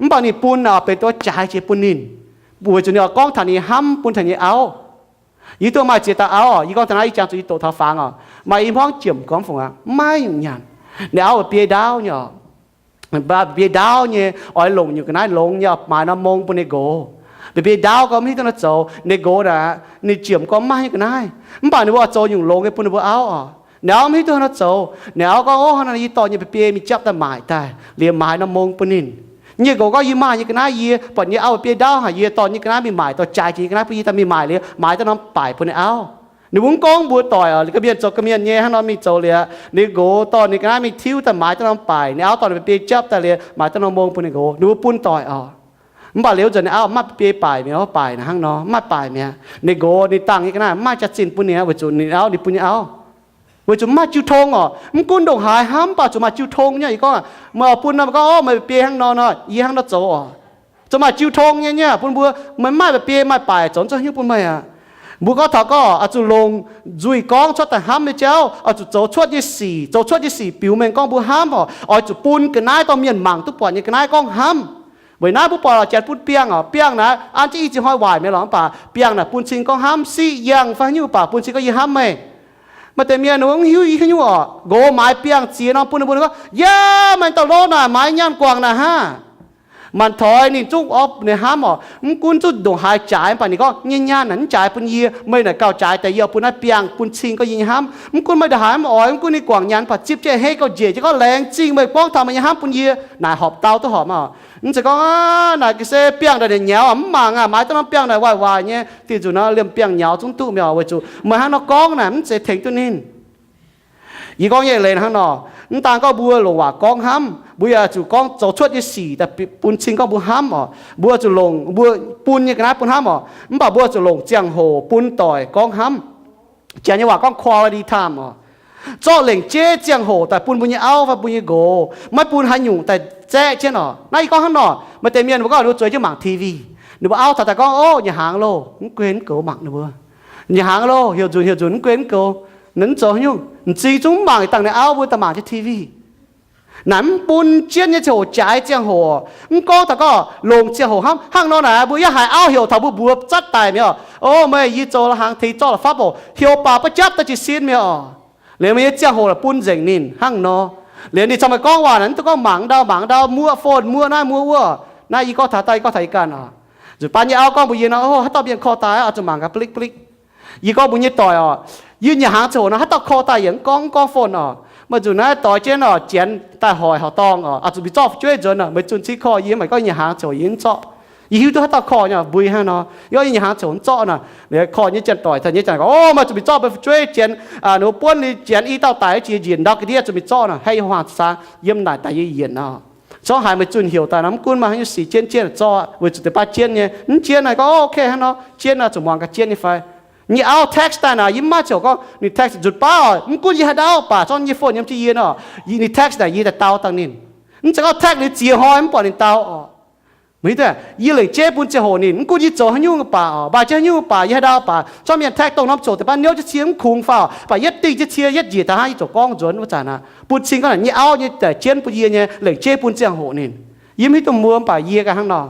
mv baac ninh bun naaic oix benx duqv jaaix jiex bun ninh. Weic zuqc ninh oix gorngv taux ninh nyei hnamv bun taux ninh nyei auv. Yie duqv maaih ziex dauh auv oc, yie gorngv taux naaiv yie jangx zuqc yie doqc taux fangx oc, maaih i hmuangv jiemc gorngv fungc aqv, mv maaih nyungc nyanc. Ninh auv mbuo biei ndaauv nyei oc. Mv baac biei ndaauv nyei, oix longc nyungc ga'naaiv longx nyei, maaiz norm mong bun ninh nqox. Biei ndaauv gorngv mv hiuv duqv nor zoux, ninh nqox naaic ninh ziemc gorngv mv maaih haaix nyungc ga'naaiv, mv baac ninh mbuo oix zoux nyungc longx nyei bun ninh mbuo auv oc. Ninh auv mv hiuv duqv haaix nor zoux. Ninh auv gorngv, ov, hnangv naaiv yie dorh nyei biei biei mingh japv daaih maaic daaih, liemh maaiz norm mong bun ninh. Nyei nqox gorngv, yie maaih nyei ga'naaiv, yie buatc nyei auv biei ndaauv haic, yie dorh nyei ga'naaiv mingh maaic, dorh jaaix jiex nyei ga'naaiv bun yie daaih mingh maaic liuz, maaiz daaih norm baaic bun ninh auv. Ninh mbuo mv gorngv mbuo doic oc, liuz ga'mienh zoux ga'mienh nyei hnangv nor mingh zoux liuz, ninh nqox dorh ninh ga'naaiv mingh tiuv daaih maaiz daaih norm baaic, ninh auv dorh ninh biei biei japv daaih liuz, maaiz daaih norm mong bun ninh nqox. Ninh mbuo bun doic oc. Mv baac liuz nzunc ninh auv mv maaih biei baaic mi'aqv, baaic naaic hnangv nor, mv maaih baaic mi'aqv. Ninh nqox ninh dangh nyei ga'naaiv mv maaih jaax-zinh bun ninh aqv, weic zuqc ninh auv ninh bun nyei auv. Weic zuqc mv maaih jiu tong oc. Mv gunv ndongc haaix hnamv mv baac zuqc maaih jiu tong nyei. Yie gorngv, meih oix bun nor, meih gorngv, ov, meih biei hnangv nor nor, yie hnangv nor zoux oc. Zuqc maaih jiu tong nyei, nyei bun mbuo, meih mv maaih biei maaih baaic zoux zungv hiuv bun meih aqv. Mbuo gorngv taux gorngv oix zuqc longc nzuih gorngv cuotv daaih hnamv nyei jauv, oix zuqc zoux cuotv nyei sic, zoux cuotv nyei sic biux mengh gorngv mbuo hnamv oc. Oix zuqc bun ga'naaiv dorh mienh mangc duqv buatc nyei ga'naaiv gorngv hnamv. Weic naaiv mbuo buatc lorqc, janx bun biangh oc, biangh naaic an jienv i ziex hnoi waaic mi'aqv lorqc, mv baac biangh naaic bun cing gorngv hnamv, siqv yangh fai haaix nyungc, mv baac bun cing gorngv yie hnamv meih. Maaih deix mienh mv hiuv i haaix nyungc oc, nqox maaiz biangh ziex norm bun ninh mbuo gorngv, yaac maaih dauh lov naaic maaiz nyaanh guangc naaic hnangv. Maanc toix ninh zungv orv ninh hnamv oc, mv gunv zungv ndongc haaix jaaix, mv baac ninh gorngv nyei nyaanh naaic mv jaaix bun yie, meih naaic gauh jaaix daaih, yie oix bun naaiv biangh bun cing gorngv yie nyei hnamv. Mv gunv meih ndongc haaix mv oix, mv gunv ninh guangc nyanc, mv baac zipv jienv hei gauh njiec jienv gorngv laengz zingh meih buangv taux meih nyei hnamv bun yie. Naaic horpc dau duqv horpc oc. Mv zeiz gorngv, aa, naaic ga'sie biangh naaic nyaux, mv mangc aqv, maaiz daaih norm biangh naaic waaic waaic nyei. Dih nzunc nor liemh biangh nyaux zungv duqv mi'aqv, weic zuqc meih hnangv nor gorngv naaic mv zeiz tengx duqv ninh. Yie gorngv nyei leiz hnangv nor, mv daan gorngv mbuo longc waac gorngv hnamv, mbuo yaac zuqc gorngv zoux cuotv nyei sic daaih bun cing gorngv mbuo hnamv oc. Mbuo zuqc longc mbuo bun nyei ga'naaiv bun hnamv oc. Mv baac mbuo zuqc longc ziangh hoc bun doic gorngv hnamv. Janx nyei waac gorngv quality time oc. Zorqv lengc jeiv ziangh hoc daaih bun mbuo nyei auv fai mbuo nyei nqox, maiv bun haaix nyungc daaih zaeqv jienv oc. Naaiv yie gorngv hnangv nor, maaih deix mienh mbuo gorngv ninh mbuo zueiz jienv mangc T V. Ninh mbuo auv taux daaih gorngv, ov, nyic hnaangx loh, mv gunv mv goux mangc ninh mbuo. Nyic hnaangx loh, heuc nzunc heuc nzunc, mv gunv mv goux, ninh mv zoux haaix nyungc, m'zing zungv mv mangc, dangh ninh auv mbuo daaih mangc jienv T V. Naaic mv bun jienv nyei ziangh hoc jaaix ziangh hoc, mv gorngv taux gorngv longc ziangh hoc hnamv. Hnangv nor naaic mbuo yaac haiz auv heuc taux mbuo mbuox zatv daic mi'aqv. O meih, yie zoux la'hnaangx tengx zorqv la'fapv oc. Heuc baac ba'japv daaih jiez sin mi'aqv. Liuz meih nyei ziangh hoc bun nzengc ninh hnangv nor. Liuz ninh caux meih gorngv waac naaic, mv dungx gorngv mangc ndau mangc ndau, muoqv phone, muoqv naaiv muoqv wuov. Naaiv yie gorngv taux daaih, yie gorngv taux yie ganh oc. Nzunc baav nyei auv gorngv mbuox yie nor, o, haaix dauh mienh korv daaih oix zuqc mangc gaax blikv blikv. Yie gorngv mbuox nyei doic oc, yie nyic hnaangx ziangh hoc nor, haaix dauh korv daaih yie mv gorngv, mv gorngv phone oc. Maaih nzunc naaiv doix jienv oc, Janx daaih hoic horqc dorngh oc, oix zuqc mingh zorqv fu'jueiv nzuonx oc. Maaih nzunc cingx korv yie, maaih gorngv nyic hnaangx ziangh hoc yie mv zorqv. Yie hiuv duqv haaix dauh korv nyei, mbuo hnangv nor. Yie gorngv nyic hnaangx ziangh hoc mv zorqv nor, korv nyei janx-doic, taux nyei janx gorngv, o, maaih zuqc mingh zorqv mbuo fu'jueiv, Janx, aa, ninh mbuo buonv ninh Janx i dauh daaih, jiex njiec ndau ga'ndiev zuqc mingh zorqv nor. Haih yie huaang caax yiem naaic daaih yie yienc nor. Zorqv haiz meih zunh heuc daaih nor, mv gunv maaih haaix nyungc sic jienv jienv zorqv, weic zuqc deix baav jienv nyei, mv jienv naaic gorngv, O, okay hnangv nor, jienv naaic zuqc muangx gaax jienv nyei fai. Nyei auv text daaih naaic, yie mv maaih ziouc gorngv ninh text nzutc baav oc, mv gunv yie haaix ndau baac, zorqv nyei phone yiem jienv yie nor, ninh text naaic yie daaih dau dangh ninh. Mv zeiz gorngv text liuz ziex hnoi mv buatc ninh dau oc. Yie lengc jeiv bun ziangh hoc ninh, mv gunv yie zoux haaix nyungc baac oc, maaih jienv haaix nyungc baac, yie haaix ndau baac, zorqv mienh text dongh norm zoqc deix baav niouv jienv cie mv kungx fai oc, baac yietv dingh jienv cie yietv njiec daaih hnangv yie zoux gorngv nzuonx wuov zanc aqv. Bun cing gorngv naaic nyei auv nyei daic jienv bun yie nyei, lengc jeiv bun ziangh hoc ninh. Yie mv hiuv duqv mbuo mv baac yie ganh hnangv nor.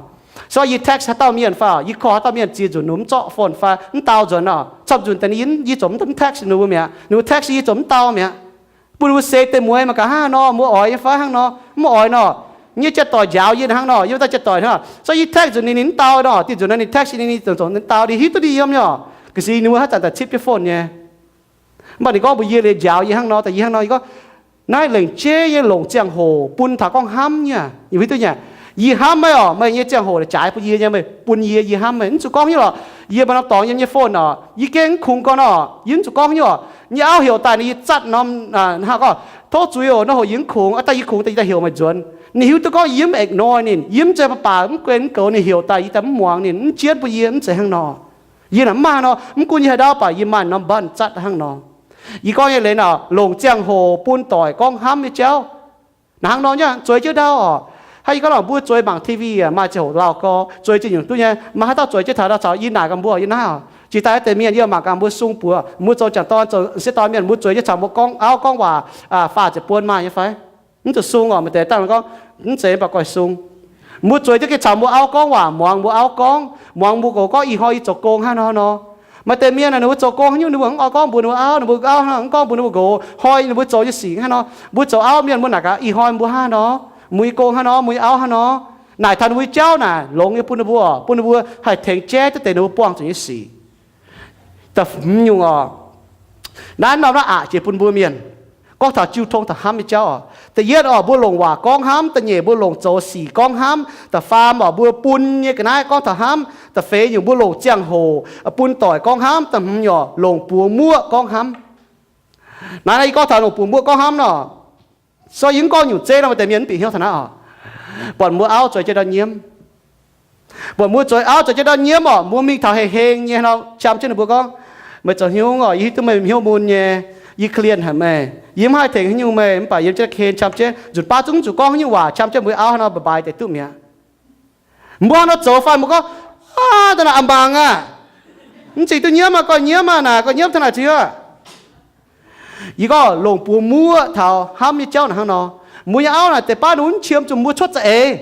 So yie text haaix dauh mienh fai oc, yie call haaix dauh mienh ziex nzunc ninh mv zorqv phone fai mv dau nzuonx oc, camv nzunc daaih ninh, yie zoux mv text ninh mbuo mi'aqv, ninh mbuo text yie zoux mv dau mi'aqv. Bun ninh mbuo seix deix mueiz mangc gaax hnangv haaix nor, mbuo oix nyei fai hnangv nor, mv oix nor, nyei jiex doic njaaux yie hnangv nor, yie daaih jiex doic hnangv. So yie text nzunc ninh, ninh mv dau nor, dih nzunc naaiv ninh text ninh, ninh zoux ninh dau, ninh hiuv duqv ninh yiem nyei oc. Ga'sie ninh mbuo haaix zanc daaih cipv jienv phone nyei. Mv baac ninh gorngv mbuox yie liuz njaaux yie hnangv nor, daaih yie hnangv nor, yie gorngv, naaiv lengc jeiv nyei longc ziangh hoc bun taux gorngv hnamv nyei. Yie hiuv duqv nyei, yie hnamv meih oc, meih nyei ziangh hoc jaaix bun yie nyei, meih bun yie, yie hnamv meih, mv zuqc gorngv hnyouv lorqc. Yie maaih norm dorngx yiem nyei phone oc, yie gengh mv kungx gorn oc, yie mv zuqc gorngv hnyouv oc. Nyei auv heuc daaih ninh, yie zatv norm, hnangv gorngv, tov zuiz oc, norm hoc yie mv kungx, daaih yie kungx daaih yie daaih heuc meih nzuonx. Ninh hiuv duqv gorngv yie mv ignore ninh, yie mv zeiz baac baac mv guei mv goux ninh heuc daaih yie daaih mv muangx ninh, mv jienv bun yie, mv zeiz hnangv nor. Yie naaic mv maaih hnangv nor, mv gunv yie haaix ndau baac yie maaih norm button zatv hnangv nor. Yie gorngv nyei leiz naaic, longc ziangh hoc bun doic gorngv hnamv nyei jauv. Naaic hnangv nor nyei, zueiz jienv ndau oc. Hnangv yie gorngv nor, mbuo zueiz mangc T V aac, maaih ziangh hoc lauh gau, zueiz ziex nyungc duqv nyei. Maaih haaix dauh zueiz jienv taux ndau caux yie naaic gaax mbuo, yie naaiv oc. Jiex daaih deix mienh yie mangc gaax mbuo sung buoz, mbuo zoux jangc dorn, zoux sieqv dorn mienh, mbuo zueiz jienv caux mbuo gorngv auv gorngv waac, faah ziepc buonc maaih nyei fai? Mv zuqc sung oc. Maaih deix dangh gorngv, mv zeiz, mv baac goiv sung. Mbuo zueiz jienv gengh caux mbuo auv gorngv waac, muangx mbuo auv gorngv, muangx mbuo nqox gorngv ih hnoi yie zoux gong hnangv nor nor. Maaih deix mienh ninh mbuo zoux gong haaix nyungc ninh mbuo mv oix gorngv mbuox ninh mbuo auv, ninh mbuo auv hnangv mv gorngv mbuox ninh mbuo nqox, hnoi ninh mbuo zoux nyei sic hnangv nor. Mbuo zoux auv mienh mbuo naaic gaax, ih hnoi mbuo hnangv nor, mbuo nyei gong hnangv nor, mbuo nyei auv hnangv nor. Naaic taux ninh mbuo nyei jauv naaic longx nyei bun ninh mbuo oc, bun ninh mbuo haih tengx jaiv duqv deix ninh mbuo buangh zuqc nyei sic. Da'hmz nyungc oc, naaiv norm naaiv aqc jiex bun mbuo mienh. Gorngv taux jiu tong taux hnamv nyei jauv oc. Da'yietv oc, mbuo longc waac gorngv hnamv. Da'nyeic mbuo longc zoux sic gorngv hnamv. Da'faam oc, mbuo bun nyei ga'naaiv gorngv taux hnamv. Da'feix nyungc mbuo longc ziangh hoc bun doic gorngv hnamv. Da'hmz nyungc longc buoz muoqv gorngv hnamv. Naaiv naaiv yie gorngv taux longc buoz muoqv gorngv hnamv nor, so yie mv gorngv nyungc zeiv nor maaih deix mienh mv bieqc hnyouv taux naaiv oc. Buatc mbuo auv zueiz jienv ndau nyiemv, buatc mbuo zueiz auv zueiz jienv ndau nyiemv oc, mbuo mingh taux heng heng nyei nor qam jienv ninh mbuo gorngv, meih zoux hnyouv oc, yie hiuv duqv meih hnyouv mun nyei, yie korv-lienh haic meih, yie mv haih tengx haaix nyungc meih, mv baac yiem jienv ken qam jienv nzunc baav zungv mv zuqc gorngv haaix nyungc waac, qam jienv mbuo auv hnangv nor, bye bye deix duqv mi'aqv. Mbuo hnangv nor zoux fai mbuo gorngv, aav, da'naaic a'maah mangc aqv, mv zingh duqv nyiemv aqv, goiv nyiemv aqv, naaic goiv nyiemv taux naaic ziouc. Yie gorngv longc buoz muoqv taux hnamv nyei jauv naaic hnangv nor. Mbuo nyei auv naaic deix baav ninh mv qiemx zuqc mbuo cuotv za'eix.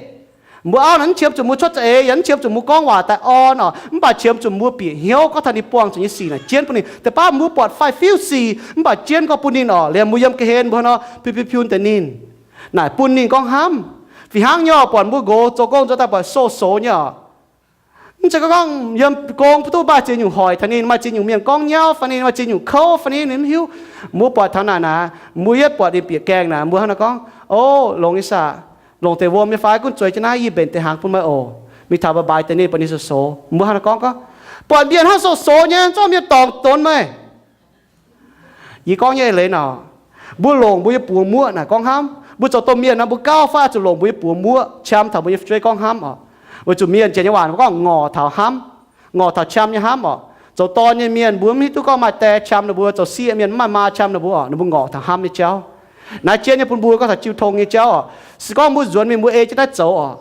Mbuo auv naaic mv qiemx zuqc mbuo cuotv za'eix, yaac mv qiemx zuqc mbuo gorngv waac daaih orn oc, mv baac qiemx zuqc mbuo bieqc hnyouv gorngv taux ninh buangh zuqc nyei sic naaic jienv bun ninh. Deix baav mbuo buatc faix-fiuv sic mv baac jienv gorngv bun ninh oc, liemh mbuo yiem ga'hlen mbuo hnangv nor piu piu piu deix ninh, naaic bun ninh gorngv hnamv. Fih hnangv nyei oc, buatc mbuo nqox zoux gong zoux daaih buatc sou-soux nyei oc. Mv zeiz gorngv yiem gong mv duqv maaih ziex nyungc hoic taux ninh, maaih ziex nyungc mienh gorngv nyauv fai ninh, maaih ziex nyungc kouv fai ninh, ninh mv hiuv. Mbuo buatc taux naaic naaic, mbuo yietv buatc ninh bieqc gaengh naaic, mbuo hnangv nor gorngv, O, longx nyei saah, longc deix wuom nyei fai, gunv zueiz jienv naaiv, yie mbenc deix hnaangx bun meih oc. Mingh taux bye bye deix ninh, buatc ninh sou-soux, mbuo hnangv nor gorngv, gorngv, buatc mienh hnangv sou-soux nyei, zorqv mienh dorngc donx meih. Yie gorngv nyei leiz nor, mbuo longc mbuo nyei buoz muoqv naaic gorngv hnamv. Mbuo zoux domh mienh nor, mbuo gauh fai zuqc longc mbuo nyei buoz muoqv qam taux mbuo nyei fu'jueiv gorngv hnamv oc. Weic zuqc mienh janx nyei waac gorngv ngorc taux hnamv, ngorc taux qam nyei hnamv oc. Zoux dorn nyei mienh mbuo mv hiuv duqv gorngv maaih die qam ninh mbuo, zoux sieqv mienh mv maaih maa qam ninh mbuo oc, ninh mbuo ngorc taux hnamv nyei jauv. Naaiv jienv nyei bun mbuo gorngv taux jiu tong nyei jauv oc. Se gorngv mbuo nzuonx mingh mbuo ei jienv naaiv zoux oc,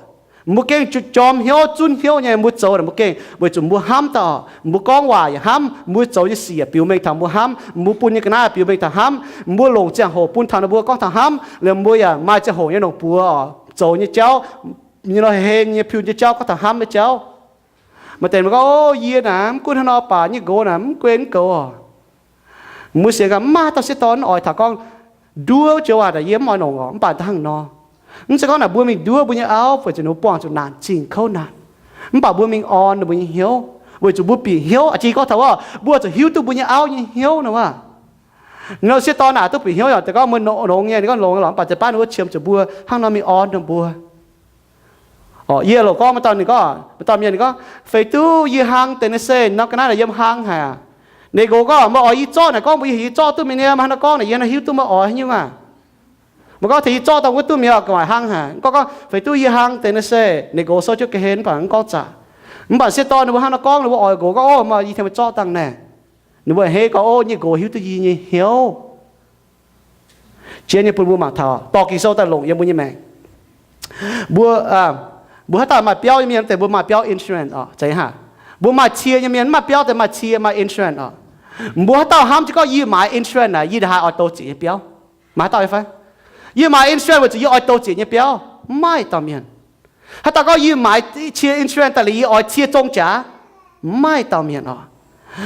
mbuo gengh jorm hnyouv zunv hnyouv nyei mbuo zoux naaic mbuo gengh weic zuqc mbuo hnamv daaih oc. Mbuo gorngv waac yaac hnamv, mbuo zoux nyei sic yaac biux mengh taux mbuo hnamv, mbuo bun nyei ga'naaiv biux mengh taux hnamv, mbuo longc ziangh hoc bun taux ninh mbuo gorngv taux hnamv, liemh mbuo yaac maaih ziangh hoc nyei longc buoz oc, zoux nyei jauv, nyei nor heng nyei piu nyei jauv gorngv taux hnamv nyei jauv. Maaih deix mbuo gorngv, O, yie naaic mv gunv hnangv nor baac nyei nqox naaic mv guei mv goux oc. Mbuo sienx gaax mv maaih dauh sieqv dorn oix taux gorngv nduov joux waac naaic yie mv oix longc oc, mv baac hnangv nor. Mv zeiz gorngv naaic mbuo mingh nduov mbuo nyei auv weic zuqc ninh mbuo buangh zuqc naanc zingh kouv naanc, mv baac mbuo mingh orn ninh mbuo nyei hnyouv weic zuqc mbuo bieqc hnyouv. A'jang gorngv taux wuov, mbuo zuqc hiuv duqv mbuo nyei auv nyei hnyouv nor wuov. Ninh sieqv dorn naaic duqv bieqc hnyouv yaac deix gorngv mbuo longx nyei, ninh gorngv longx lorqc, mv baac deix baav ninh mbuo qiemx zuqc mbuo hnangv nor mingh orn ninh mbuo. Yie loc gorngv maaih dauh ninh gorngv, maaih dauh mienh ninh gorngv, feix duqv yie hlang deix naaiv se norm ga'naaiv naaic yiem hlang haic aqv. Ninh nqox gorngv, meih oix yie zorqv naaic gorngv mbuo yie heuc yie zorqv duqv mingh nyei, meih hnangv nor gorngv naaic yie hnangv hiuv duqv meih oix haaix nyungc aqv. Mv gorngv tengx yie zorqv dangh wuov duqv mi'aqv, ga'maaic hnangv haic. Mv gorngv gorngv feix duqv yie hnangv deix naaiv se ninh nqox sou jienv ga'hlen, mv baac mv gorngv zaqc. Mv baac sieqv dorn ninh mbuo hnangv nor gorngv, ninh mbuo oix nqox gorngv, Ov, maaih yie tengx meih zorqv dangh naaic. Ninh mbuo a'hneiv gorngv, Ov, nyei nqox hiuv duqv yie nyei hnyouv. Jienv nyei bun mbuo mangc taux dorh Ging-Sou daaih longc yiem mbuo nyei maengc. Mbuo, mbuo haaix dauh maaih biauv nyei mienh deix mbuo maaih biauv insurance oc, zeiz haic. Mbuo maaih cie nyei mienh mv maaih biauv deix maaih cie, maaih insurance oc. Mbuo haaix dauh hnamv jienv gorngv yie maaiz insurance naaic yie ndaaih haih oix douz ziec nyei biauv? Maaih haaix dauh nyei fai? Yie maaiz insurance weic zuqc yie oix douz ziec nyei biauv? Mv maaih dauh mienh. Haaix dauh gorngv yie maaiz cie insurance daaih liuz yie oix cie zong jaax? Mv maaih dauh mienh oc.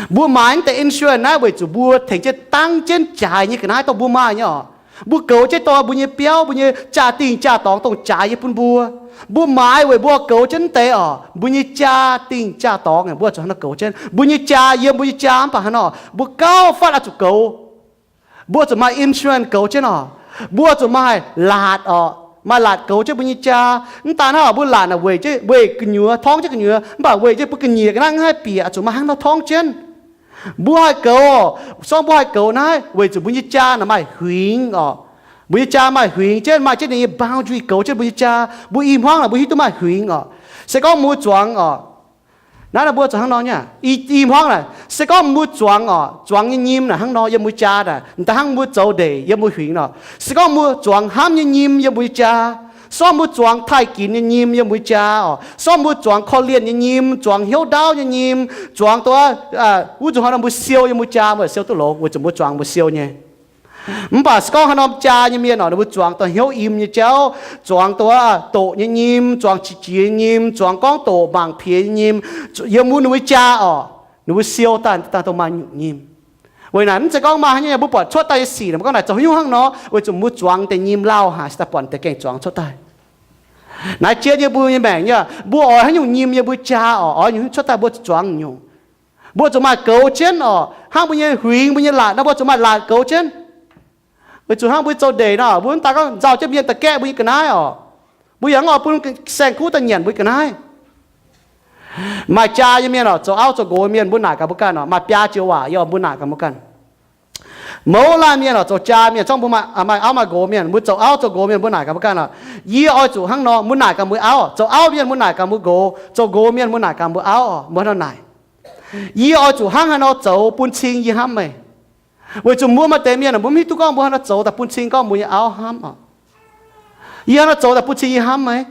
Mbuo maaiz naaiv deix insurance naaiv weic zuqc mbuo tengx jienv dangv jienv jaaix nyei ga'naaiv dongh mbuo maaih nyei oc. Mbuo goux jienv dongh mbuo nyei biauv, mbuo nyei jaa-dingh jaa-dorngx dongh jaaix yie bun mbuo. Mbuo maaiz weic mbuo goux jienv deix oc, mbuo nyei jaa-dingh jaa-dorngx mbuo zuqc hnangv nor goux jienv. Mbuo nyei jaa yiem mbuo nyei jaa mv baac hnangv nor mbuo gauh fatv oix zuqc goux. Mbuo zuqc maaih insurance goux jienv oc. Mbuo zuqc maaih laatc oc, maaih laatc goux jienv mbuo nyei jaa. Mv daan hnangv oc, mbuo laatc naaic weic, weic gu'nyuoz, torngv jienv gu'nyuoz, mv baac weic jienv mbuo ga'nyiec ga'naaiv mv haih bieqc, zuqc maaih hnangv nor torngv jienv. Mbuo haih goux, sorng mbuo haih goux naaiv weic zuqc mbuo nyei jaa naaic maaih huingx oc. Mbuo nyei jaa maaih huingx jienv, maaih jienv ninh nyei boundary goux jienv mbuo nyei jaa. Mbuo i hmuangv naaic mbuo hiuv duqv maaih huingx oc. Se gorngv mbuo zuangx oc, naaiv mbuo zuqc hnangv nor nyei. I hmuangv naaic se gorngv mbuo zuangx oc, zuangx nyei nyim naaic hnangv nor yiem mbuo jaa naaic, da'hnangv mbuo zoux ndeic yiem mbuo huingx nor. Se gorngv mbuo zuangx hnamv nyei nyim yiem mbuo nyei jaa, sorng mbuo zuangx taaih ginx nyei nyim yiem mbuo nyei jaa oc, sorng mbuo zuangx korv-lienh nyei nyim, zuangx hnyouv ndaauv nyei nyim, zuangx dongh wuov nzunc hnoi nor mbuo siou yiem mbuo jaa, mbuo siou duqv longx weic zuqc mbuo zuangx mbuo siou nyei. Mv baac se gorngv haaix norm jaa nyei mienh oc, ninh mbuo zuangx dongh hnyouv im nyei jauv, zuangx dongh doqc nyei nyim, zuangx qiex jiez nyei nyim, zuangx gorngv doqc mangc piex nyei nyim, yiem mbuo ninh mbuo jaa oc, ninh mbuo siou daaih dongh maaih nyungc nyim. Weic naaic mv zeiz gorngv maaih haaix nyungc mbuo buatc cuotv daaih nyei sic naaic mbuo gorngv naaic zoux hnyouv hnangv nor, weic zuqc mbuo zuangx deix nyim lauh haic se daaih buatc deix gaengh zuangx cuotv daaih. Naaiv jien nyei mbuo nyei maengc nyei, mbuo oix haaix nyungc nyim yiem mbuo jaa oc, oix nyungc cuotv daaih mbuo zuqc zuangx nyungc. Mbuo zuqc maaih goux jienv oc, hnangv mbuo nyei huingx mbuo nyei laatc nor mbuo zuqc maaih laatc goux jienv. Weic zuqc hnangv mbuo zoux ndeic nor, mbuo mv daan gorngv nzauh jienv mienh daaih gaeqv mbuo nyei ga'naaiv oc. Mbuo yaac mv oix bun saeng-kuv daaih nyanc mbuo nyei ga'naaiv. Maaih jaa nyei mienh oc, zoux auv zoux nqox mienh mbuo naaic gaax mbuo ganh oc, maaih biaa joux waac yie oix mbuo naaic gaax mbuo ganh. Mouz laanh mienh oc, zoux jaa mienh, zorngv mbuo maaih auv maaih nqox mienh, mbuo zoux auv zoux nqox mienh mbuo naaic gaax mbuo ganh oc. Yie oix zuqc hnangv nor, mbuo naaic gaax mbuo auv, zoux auv mienh mbuo naaic gaax mbuo nqox, zoux nqox mienh mbuo naaic gaax mbuo auv oc, mbuo hnangv naaic. Yie oix zuqc hnangv haaix nor zoux bun cing yie hnamv meih? Weic zuqc mbuo maaih deix mienh mbuo mv hiuv duqv gorngv mbuo haaix nor zoux daaih bun cing gorngv mbuo nyei auv hnamv oc. Yie hnangv nor zoux daaih bun cing yie hnamv meih?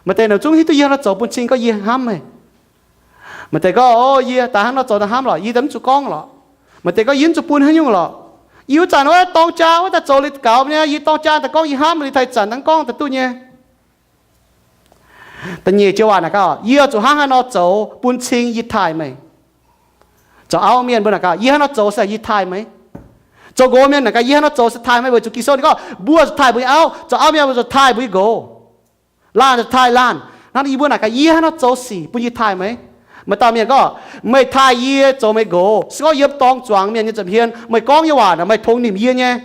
Maaih deix ninh zungv hiuv duqv yie hnangv nor zoux bun cing gorngv yie hnamv meih. Maaih deix gorngv, O, yie daaih hnangv nor zoux daaih hnamv lorqc, yie daaih mv zuqc gorngv lorqc. Maaih deix gorngv, Yie mv zuqc bun haaix nyungc lorqc. Yie wuov zanc wuov dorng jaa wuov daaih zoux liuz gaux nyei, yie dorng jaa daaih gorngv yie hnamv liuz taaih zanc dangv gorngv daaih duqv nyei. Da'nyeic joux waac naaic gaax, Yie zuqc hnangv haaix nor zoux bun cing yie taaih meih? Zoux auv mienh mbuo naaic gaax, Yie hnangv nor zoux se yie taaih meih? Zoux nqox mienh naaic gaax, Yie hnangv nor zoux se taaih meih? Weic zuqc Ging-Sou ninh gorngv mbuo zuqc taaih mbuo nyei auv, zoux auv mienh mbuo zuqc taaih mbuo nyei nqox. Laanh zuqc taaih laanh. Hnangv naaic yie mbuo naaic gaax, Yie hnangv nor zoux sic bun yie taaih meih? Maaih dauh mienh gorngv, Meih taaih yie zoux meih nqox. Se gorngv yiem dorng zuangx mienh nyei nza'hmien meih gorngv nyei waac naaic meih tongx nimc yie nyei.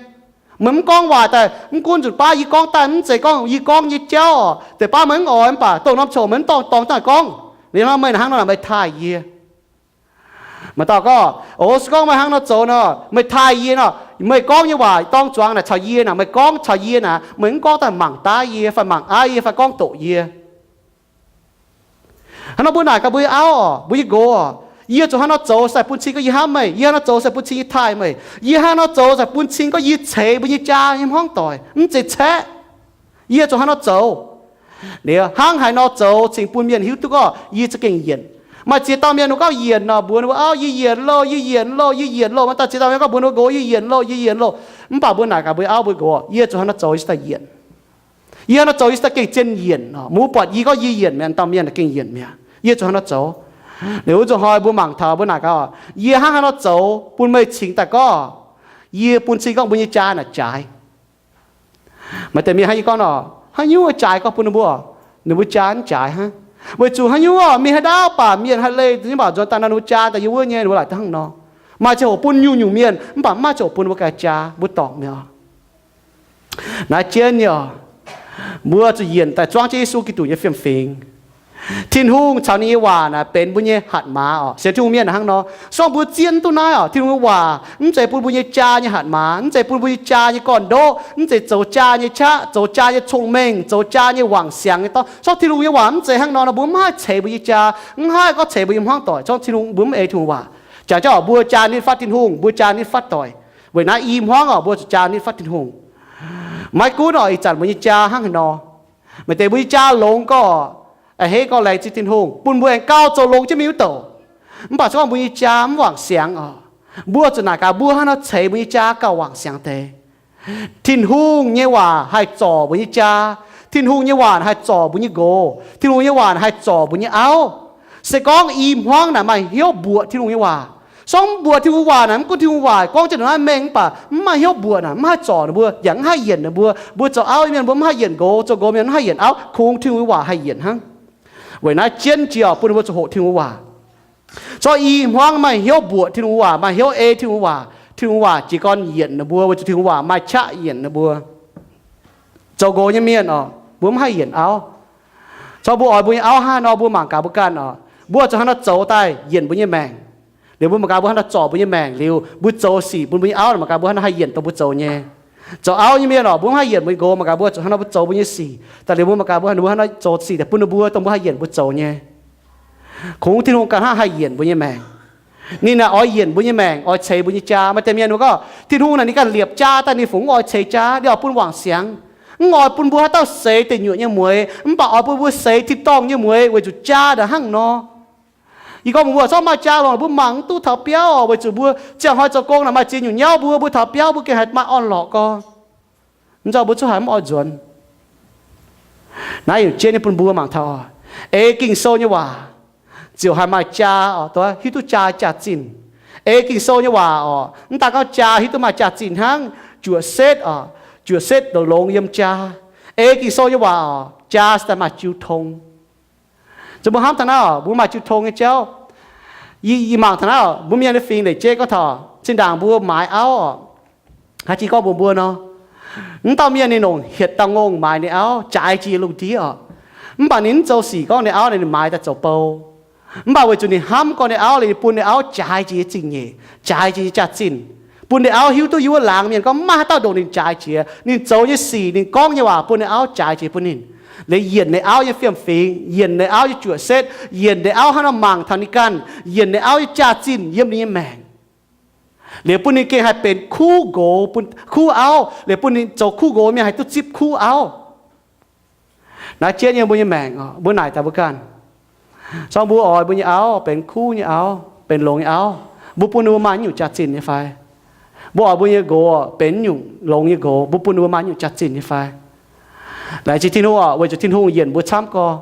Meih mv gorngv waac daaih, mv gunv nzunc baav yie gorngv daaih mv zeiz gorngv yie gorngv nyei jauv oc, deix baav meih mv oix mv baac dongh norm coc meih mv dorngh dorngx daaih gorngv. Liuz nor meih hnangv nor naaic meih taaih yie. Maaih dauh gorngv, O, se gorngv meih hnangv nor zoux nor, meih taaih yie nor, meih gorngv nyei waac dorng zuangx naaic caux yie naaic, meih gorngv caux yie naaic, meih mv gorngv daaih mangc daaih yie fai mangc aiv yie fai gorngv doqc yie. Hnangv nor mbuo naaic gaax mbuo nyei auv oc, mbuo nyei nqox oc, Yie zuqc hnangv nor zoux se bun cing gorngv yie hnamv meih? Yie hnangv nor zoux se bun cing yie taaih meih? Yie hnangv nor zoux se bun cing gorngv yie ceix mbuo nyei jaa nyei hmuangv doic? Mv zeiz caeqv. Yie zuqc hnangv nor zoux. Liuz hnangv haaix nor zoux cingx bun mienh hiuv duqv gorngv yie za'gengh yienc? Maaih ziex dauh mienh ninh gorngv yienc nor, mbuox ninh mbuo auv, Yie yienc loh, yie yienc loh, yie yienc loh. Maaih dauh ziex dauh mienh gorngv mbuox ninh mbuo nqox, Yie yienc loh, yie yienc loh. Mv baac mbuo naaic gaax mbuo nyei auv mbuo nqox, Yie zuqc hnangv nor zoux yie daaih yienc? Yie hnangv nor zoux yie daaih gengh zien yienc nor? Mbuo buatc yie gorngv yie yienc mi'aqv, dauh mienh naaic gengh yienc mi'aqv. Yie zuqc hnangv nor zoux. Liuz wuov nzunc hnoi mbuo mangc taux mbuo naaic gaax, Yie hnangv haaix nor zoux bun meih cingx daaih gorngv yie bun cing gorngv mbuo nyei jaa naaic jaaix? Maaih deix mienh hnangv yie gorngv nor, haaix nyungc jaaix gorngv bun ninh mbuo, ninh mbuo jaa mv jaaix hnangv. Weic zuqc haaix nyungc mienh haaix dauh baac mienh haih leih nyei, mv baac nzuonx daaih nor ninh mbuo jaa daaih yie wuov nyei, ninh mbuo laaic daaih hnangv nor. Maaih ziangh hoc bun nyungc-nyungc mienh, mv baac mv maaih ziangh hoc bun mbuo ganh jaa, mbuo dorngc mi'aqv. Naaiv jienv nyei oc, mbuo zuqc yienc daaih zuangv jienv Yesu Giduc nyei fiem-fingx. Tin-Hungh caux ninh nyei waac naaic benx mbuo nyei hatc maaz oc. Sienx Tin-Hungh mienh hnangv nor, se gorngv mbuo zien duqv naaiv oc, Tin-Hungh nyei waac mv zeiz bun mbuo nyei jaa nyei hatc maaz, mv zeiz bun mbuo nyei jaa nyei gorn-ndoqv, mv zeiz zoux jaa nyei qaqv, zoux jaa nyei cong-mengh, zoux jaa nyei wangc siangx nyei dorngx. Se gorngv Tin-Hungh nyei waac mv zeiz hnangv nor nor, mbuo mv haih ceix mbuo nyei jaa, mv haih gorngv ceix mbuo nyei hmuangv doic. Se gorngv Tin-Hungh, mbuo mv ei Tin-Hungh waac, jangx jauv mbuo jaa nitv fatv Tin-Hungh, mbuo jaa nitv fatv doic. Weic naaiv i hmuangv oc, mbuo zuqc jaa nitv fatv Tin-Hungh. Maiv gunv oc ih zanc mbuo nyei jaa hnangv haaix nor, maaih deix mbuo nyei jaa longx gorqv, a'hneiv gorqv laengz zingh Tin-Hungh bun mbuo aengx gauh zoux longx jienv mingh wuov douc. Mv baac se gorngv mbuo nyei jaa mv wangc siangx oc, mbuo zuqc naaic gaax mbuo hnangv haaix nor ceix mbuo nyei jaa gauh wangc siangx deix. Tin-Hungh nyei waac haih zorc mbuo nyei jaa. Tin-Hungh nyei waac haih zorc mbuo nyei nqox. Tin-Hungh nyei waac haih zorc mbuo nyei auv. Se gorngv i hmuangv naaic maaih hnyouv mbuoqc Tin-Hungh nyei waac. Se gorngv mv mbuoqc Tin-Hungh waac naaic, mv gunv Tin-Hungh waac gorngv jienv naaiv mengh, mv baac mv maaih hnyouv mbuoqc naaic, mv haih zorc ninh mbuo, yaac mv haih yienc ninh mbuo. Mbuo zoux auv nyei mienh, mbuo mv haih yienc nqox. Zoux nqox mienh mv haih yienc auv. Kungx Tin-Hungh nyei waac haih yienc hnangv. Weic naaiv jienv jiex bun ninh mbuo zuqc hoqc Tin-Hungh waac. Zorqv i hmuangv maaih hnyouv mbuoqc Tin-Hungh waac, maaih hnyouv ei Tin-Hungh waac, Tin-Hungh waac jiez gorn yienc ninh mbuo, weic zuqc Tin-Hungh waac maaih qaqv yienc ninh mbuo. Zoux nqox nyei mienh oc, mbuo mv haih yienc auv. Zorqv mbuo oix mbuo nyei auv hnangv haaix nor, mbuo mangc gaax mbuo ganh oc, mbuo zuqc hnangv haaix nor zoux daaih yienc mbuo nyei maengc. Liuz mbuo mangc gaax mbuo hnangv haaix nor zorc mbuo nyei maengc liuz, mbuo zoux sic bun mbuo nyei auv, mangc gaax mbuo hnangv haaix nor haih yienc dongh mbuo zoux nyei. Zoux auv nyei mienh oc, mbuo mv haih yienc mbuo nyei nqox, mangc gaax mbuo zuqc hnangv haaix nor mbuo zoux mbuo nyei sic daaih liuz, mbuo mangc gaax mbuo hnangv haaix nor zoux sic daaih bun ninh mbuo dongh mbuo haih yienc mbuo zoux nyei. Kungx Tin-Hungh ganh hnangv haih yienc mbuo nyei maengc. Ninh naaic oix yienc mbuo nyei maengc, oix ceix mbuo nyei jaa. Maaih deix mienh mbuo gorngv Tin-Hungh naaic ninh ganh liepc jaa daaih, ninh fungc mv oix ceix jaa, ninh oix bun wangc siangx. Mv oix bun mbuo haaix dauh seix deic nyuoqc nyei mueix, mv baac oix bun mbuo seix tin-dorngh nyei mueix weic zuqc jaa naaic hnangv nor. Yie gorngv mbuo zorqv maaih jaa longx, mbuo mangc mv duqv taux biauv oc, weic zuqc mbuo ziangh hnoi zoux gong naaic maaih ziex nyungc nyauv mbuo, mbuo taux biauv mbuo gengh haiz maaih orn-lorqc gorx. Mv baac mbuo zungv haiz mv oix nzuonx. Naaiv yietc jienv nyei bun mbuo mangc taux oc. Ei Ging-Sou nyei waac ziouc haih maaih jaa oc, hiuv duqv jaa jaax-zinh. Ei Ging-Sou nyei waac oc, mv daan gorngv jaa hiuv duqv maaih jaax-zinh hnangv, juoqc setv oc, juoqc setv longx yiem jaa. Ei Ging-Sou nyei waac oc, jaa se daaih maaih jiu tong. Zuqc mbuo hnamv taux naaiv oc, mbuo maaih jiu tong nyei jauv. Yie, yie mangc taux naaiv oc, mbuo mienh nyei fingx leic jeiv gorngv taux zinh ndaangc mbuo maaiz auv oc, haaix jiex gorngv mbuox mbuo nor, mv dauh mienh ninh longc hietc dauh ngongh maaiz ninh auv, jaaix jiex lungh ndiev oc. Mv baac ninh mv zoux sic gorngv ninh auv ninh maaiz daaih zoux bou. Mv baac weic zuqc ninh hnamv gorngv ninh auv liuz, ninh bun ninh auv jaaix jiex nyei zingh nyeic, jaaix jiex nyei jaax-zinh, bun ninh auv hiuv duqv yie wuov laangz mienh gorngv maiv maaih haaix dauh ndongc ninh jaaix jiex. Ninh zoux nyei sic, ninh gorngv nyei waac bun ninh auv jaaix jiex bun ninh. Liuz yienc ninh auv nyei fiem-fingx, yienc ninh auv nyei juoqc setv, yienc ninh auv hnangv nor mangc taux ninh ganh, yienc ninh auv nyei jaax-zinh yiem ninh nyei maengc. Liuz bun ninh gengh haih benx kuv nqox, kuv auv. Liuz bun ninh zoux kuv nqox mienh haih duqv zipv kuv auv. Naaiv jienv nyei mbuo nyei maengc oc, mbuo naaic daaih mbuo ganh, se gorngv mbuo oix mbuo nyei auv benx kuv nyei auv, benx longx nyei auv, mbuo bun ninh mbuo maaih nyungc jaax-zinh nyei fai? Mbuo oix mbuo nyei nqox benx nyungc longx nyei nqox, mbuo bun ninh mbuo maaih nyungc jaax-zinh nyei fai? Laengz zingh Tin-Hungh oc, weic zuqc Tin-Hungh yienc mbuo camv gorx.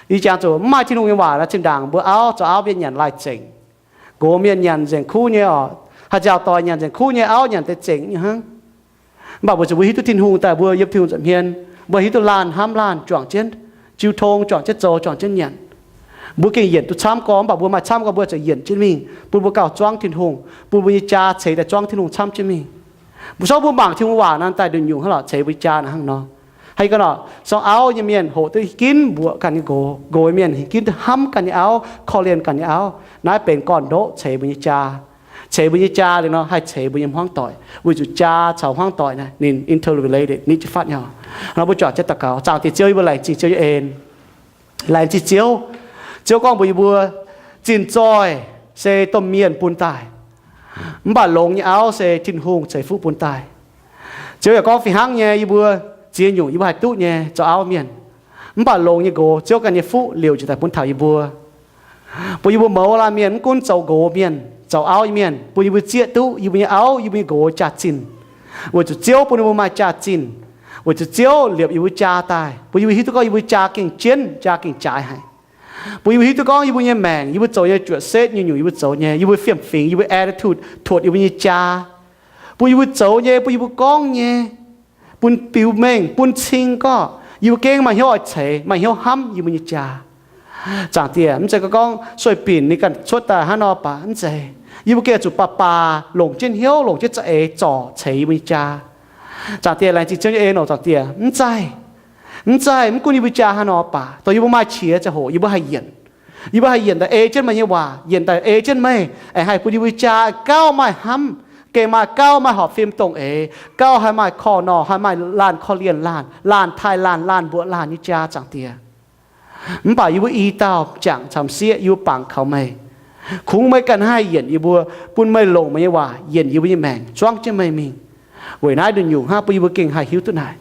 Yie jangx zuqc mv maaih Tin-Hungh nyei waac naaiv, zinh ndaangc mbuo auv zoux auv mienh nyanc laai zengc. Nqox mienh nyanc nzengc kuv nyei oc, haaix nziaauc doic nyanc nzengc kuv nyei, auv nyanc deix zengc nyei hnangv. Mv baac weic zuqc mbuo hiuv duqv Tin-Hungh daaih, mbuo yiem Tin-Hungh nza'hmien, mbuo hiuv duqv laanh hnamv laanh juangc jienv jiu tong, juangc jienv zoux, juangc jienv nyanc. Mbuo gengh yienc duqv camv gorx, mv baac mbuo maaih camv gorx mbuo zuqc yienc jienv mingh, bun mbuo gauh zuangv Tin-Hungh, bun mbuo nyei jaa ceix daaih zuangv Tin-Hungh camv jienv mingh. Mbuo zorqv mbuo mangc Tin-Hungh waac naaiv daaih nduqc nyungc hnangv lorqc, ceix mbuo jaa naaiv hnangv nor. Haaix ganh nor, sorng auv nyei mienh hoqc duqv ginv mbuoqc ganh nyei nqox, nqox nyei mienh ginv duqv hnamv ganh nyei auv, korv-lienh ganh nyei auv. Naaiv benx gorn-ndoqv ceix mbuo nyei jaa, ceix mbuo nyei jaa liuz nor haih ceix mbuo nyei hmuangv doic, weic zuqc jaa caux hmuangv doic naaiv ninh interrelated, nitv jienv fatv nyei. Nor mbuo juangc jienv daux gaux. Zaangc Diex Ziouv, yie mbuo laengz zingh Ziouv nyei en. Laengz zingh Ziouv. Ziouv gorngv mbuox yie mbuo, zinh zoih se domh mienh bun daaih, mv baac longx nyei auv se Tin-Hungh ceix fuqv bun daaih. Ziouv yaac gorngv fih hnangv nyei, yie mbuo ziex nyungc yie mbuo haih duqv nyei zoux auv mienh. Mv baac longx nyei nqox Ziouv ganh nyei fuqv liouc njiec daaih bun taux yie mbuo, bun yie mbuo mouz laanh mienh, mv gunv zoux nqox mienh, zoux auv nyei mienh, bun yie mbuo zieqv duqv yie mbuo nyei auv, yie mbuo nyei nqox jaax-zinh, weic zuqc Ziouv bun yie mbuo maaih jaax-zinh, weic zuqc Ziouv liepc yie mbuo jaa daaih, bun yie mbuo hiuv duqv gorngv yii mbuo jaa gengh jienv, jaa gengh jaaix haic. Bun yie mbuo hiuv duqv gorngv yie mbuo nyei maengc, yie mbuo zoux nyei juoqc setv, nyungc-nyungc yie mbuo zoux nyei, yie mbuo fiem-fingx, yie mbuo attitude toward yie mbuo nyei jaa, bun yie mbuo zoux nyei, bun yie mbuo gorngv nyei, bun biux mengh, bun cing gorqv yie mbuo gengh maaih hnyouv oix ceix, maaih hnyouv hnamv yie mbuo nyei jaa. Zaangc Diex, mv zeiz gorngv sueih binc ninh ganh cuotv daaih hnangv nor baac mv zeiz. Yie mbuo gengh zuqc baac baac longc jienv hnyouv, longc jienv za'eix zorc ceix yie mbuo nyei jaa. Zaangc Diex, laengz zingh Ziouv nyei en oc. Zaangc Diex, mv zeiz Mv zeiz mv gunv yie mbuo jaa haaix nor baac, dongh yie mbuo maaih qiex ziangh hoc yie mbuo haih yienc. Yie mbuo haih yienc daaih ei jienv meih nyei waac, yienc daaih ei jienv meih, aengx haih bun yie mbuo jaa gauh maaih hnamv, gengh maaih gauh maaih horpc fim dongh eix, gauh haih maaih korv-norqc, haih maaih laanh korv-lienh laanh, laanh taaih laanh, laanh mbuoqc laanh nyei jaa, Zaangc Diex. Mv baac yie mbuo i dauh jangc camv sieqv, yie mbuo bangc kaux meih. Kungx meih ganh haih yienc yie mbuo, bun meih longc meih nyei waac yienc yie mbuo nyei maengc, zuangv jienv meih mingh. Weic naaiv nduqc nyungc hnangv bun yie mbuo gengh haih hiuv duqv naaic,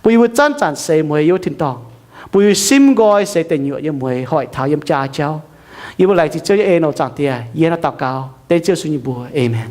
bun yie mbuo zanc zanc seix mueiz yiem wuov tin-dorngh, bun yie mbuo simv nqoi seix deic nyuoqc yiem mueiz, hoic taux yiem jaa jauv. Yie mbuo laengz zingh Ziouv nyei en, o Zaangc Diex. Yie hnangv naaiv daux gaux dengv Ziouv Yesu nyei mbuox, aamen.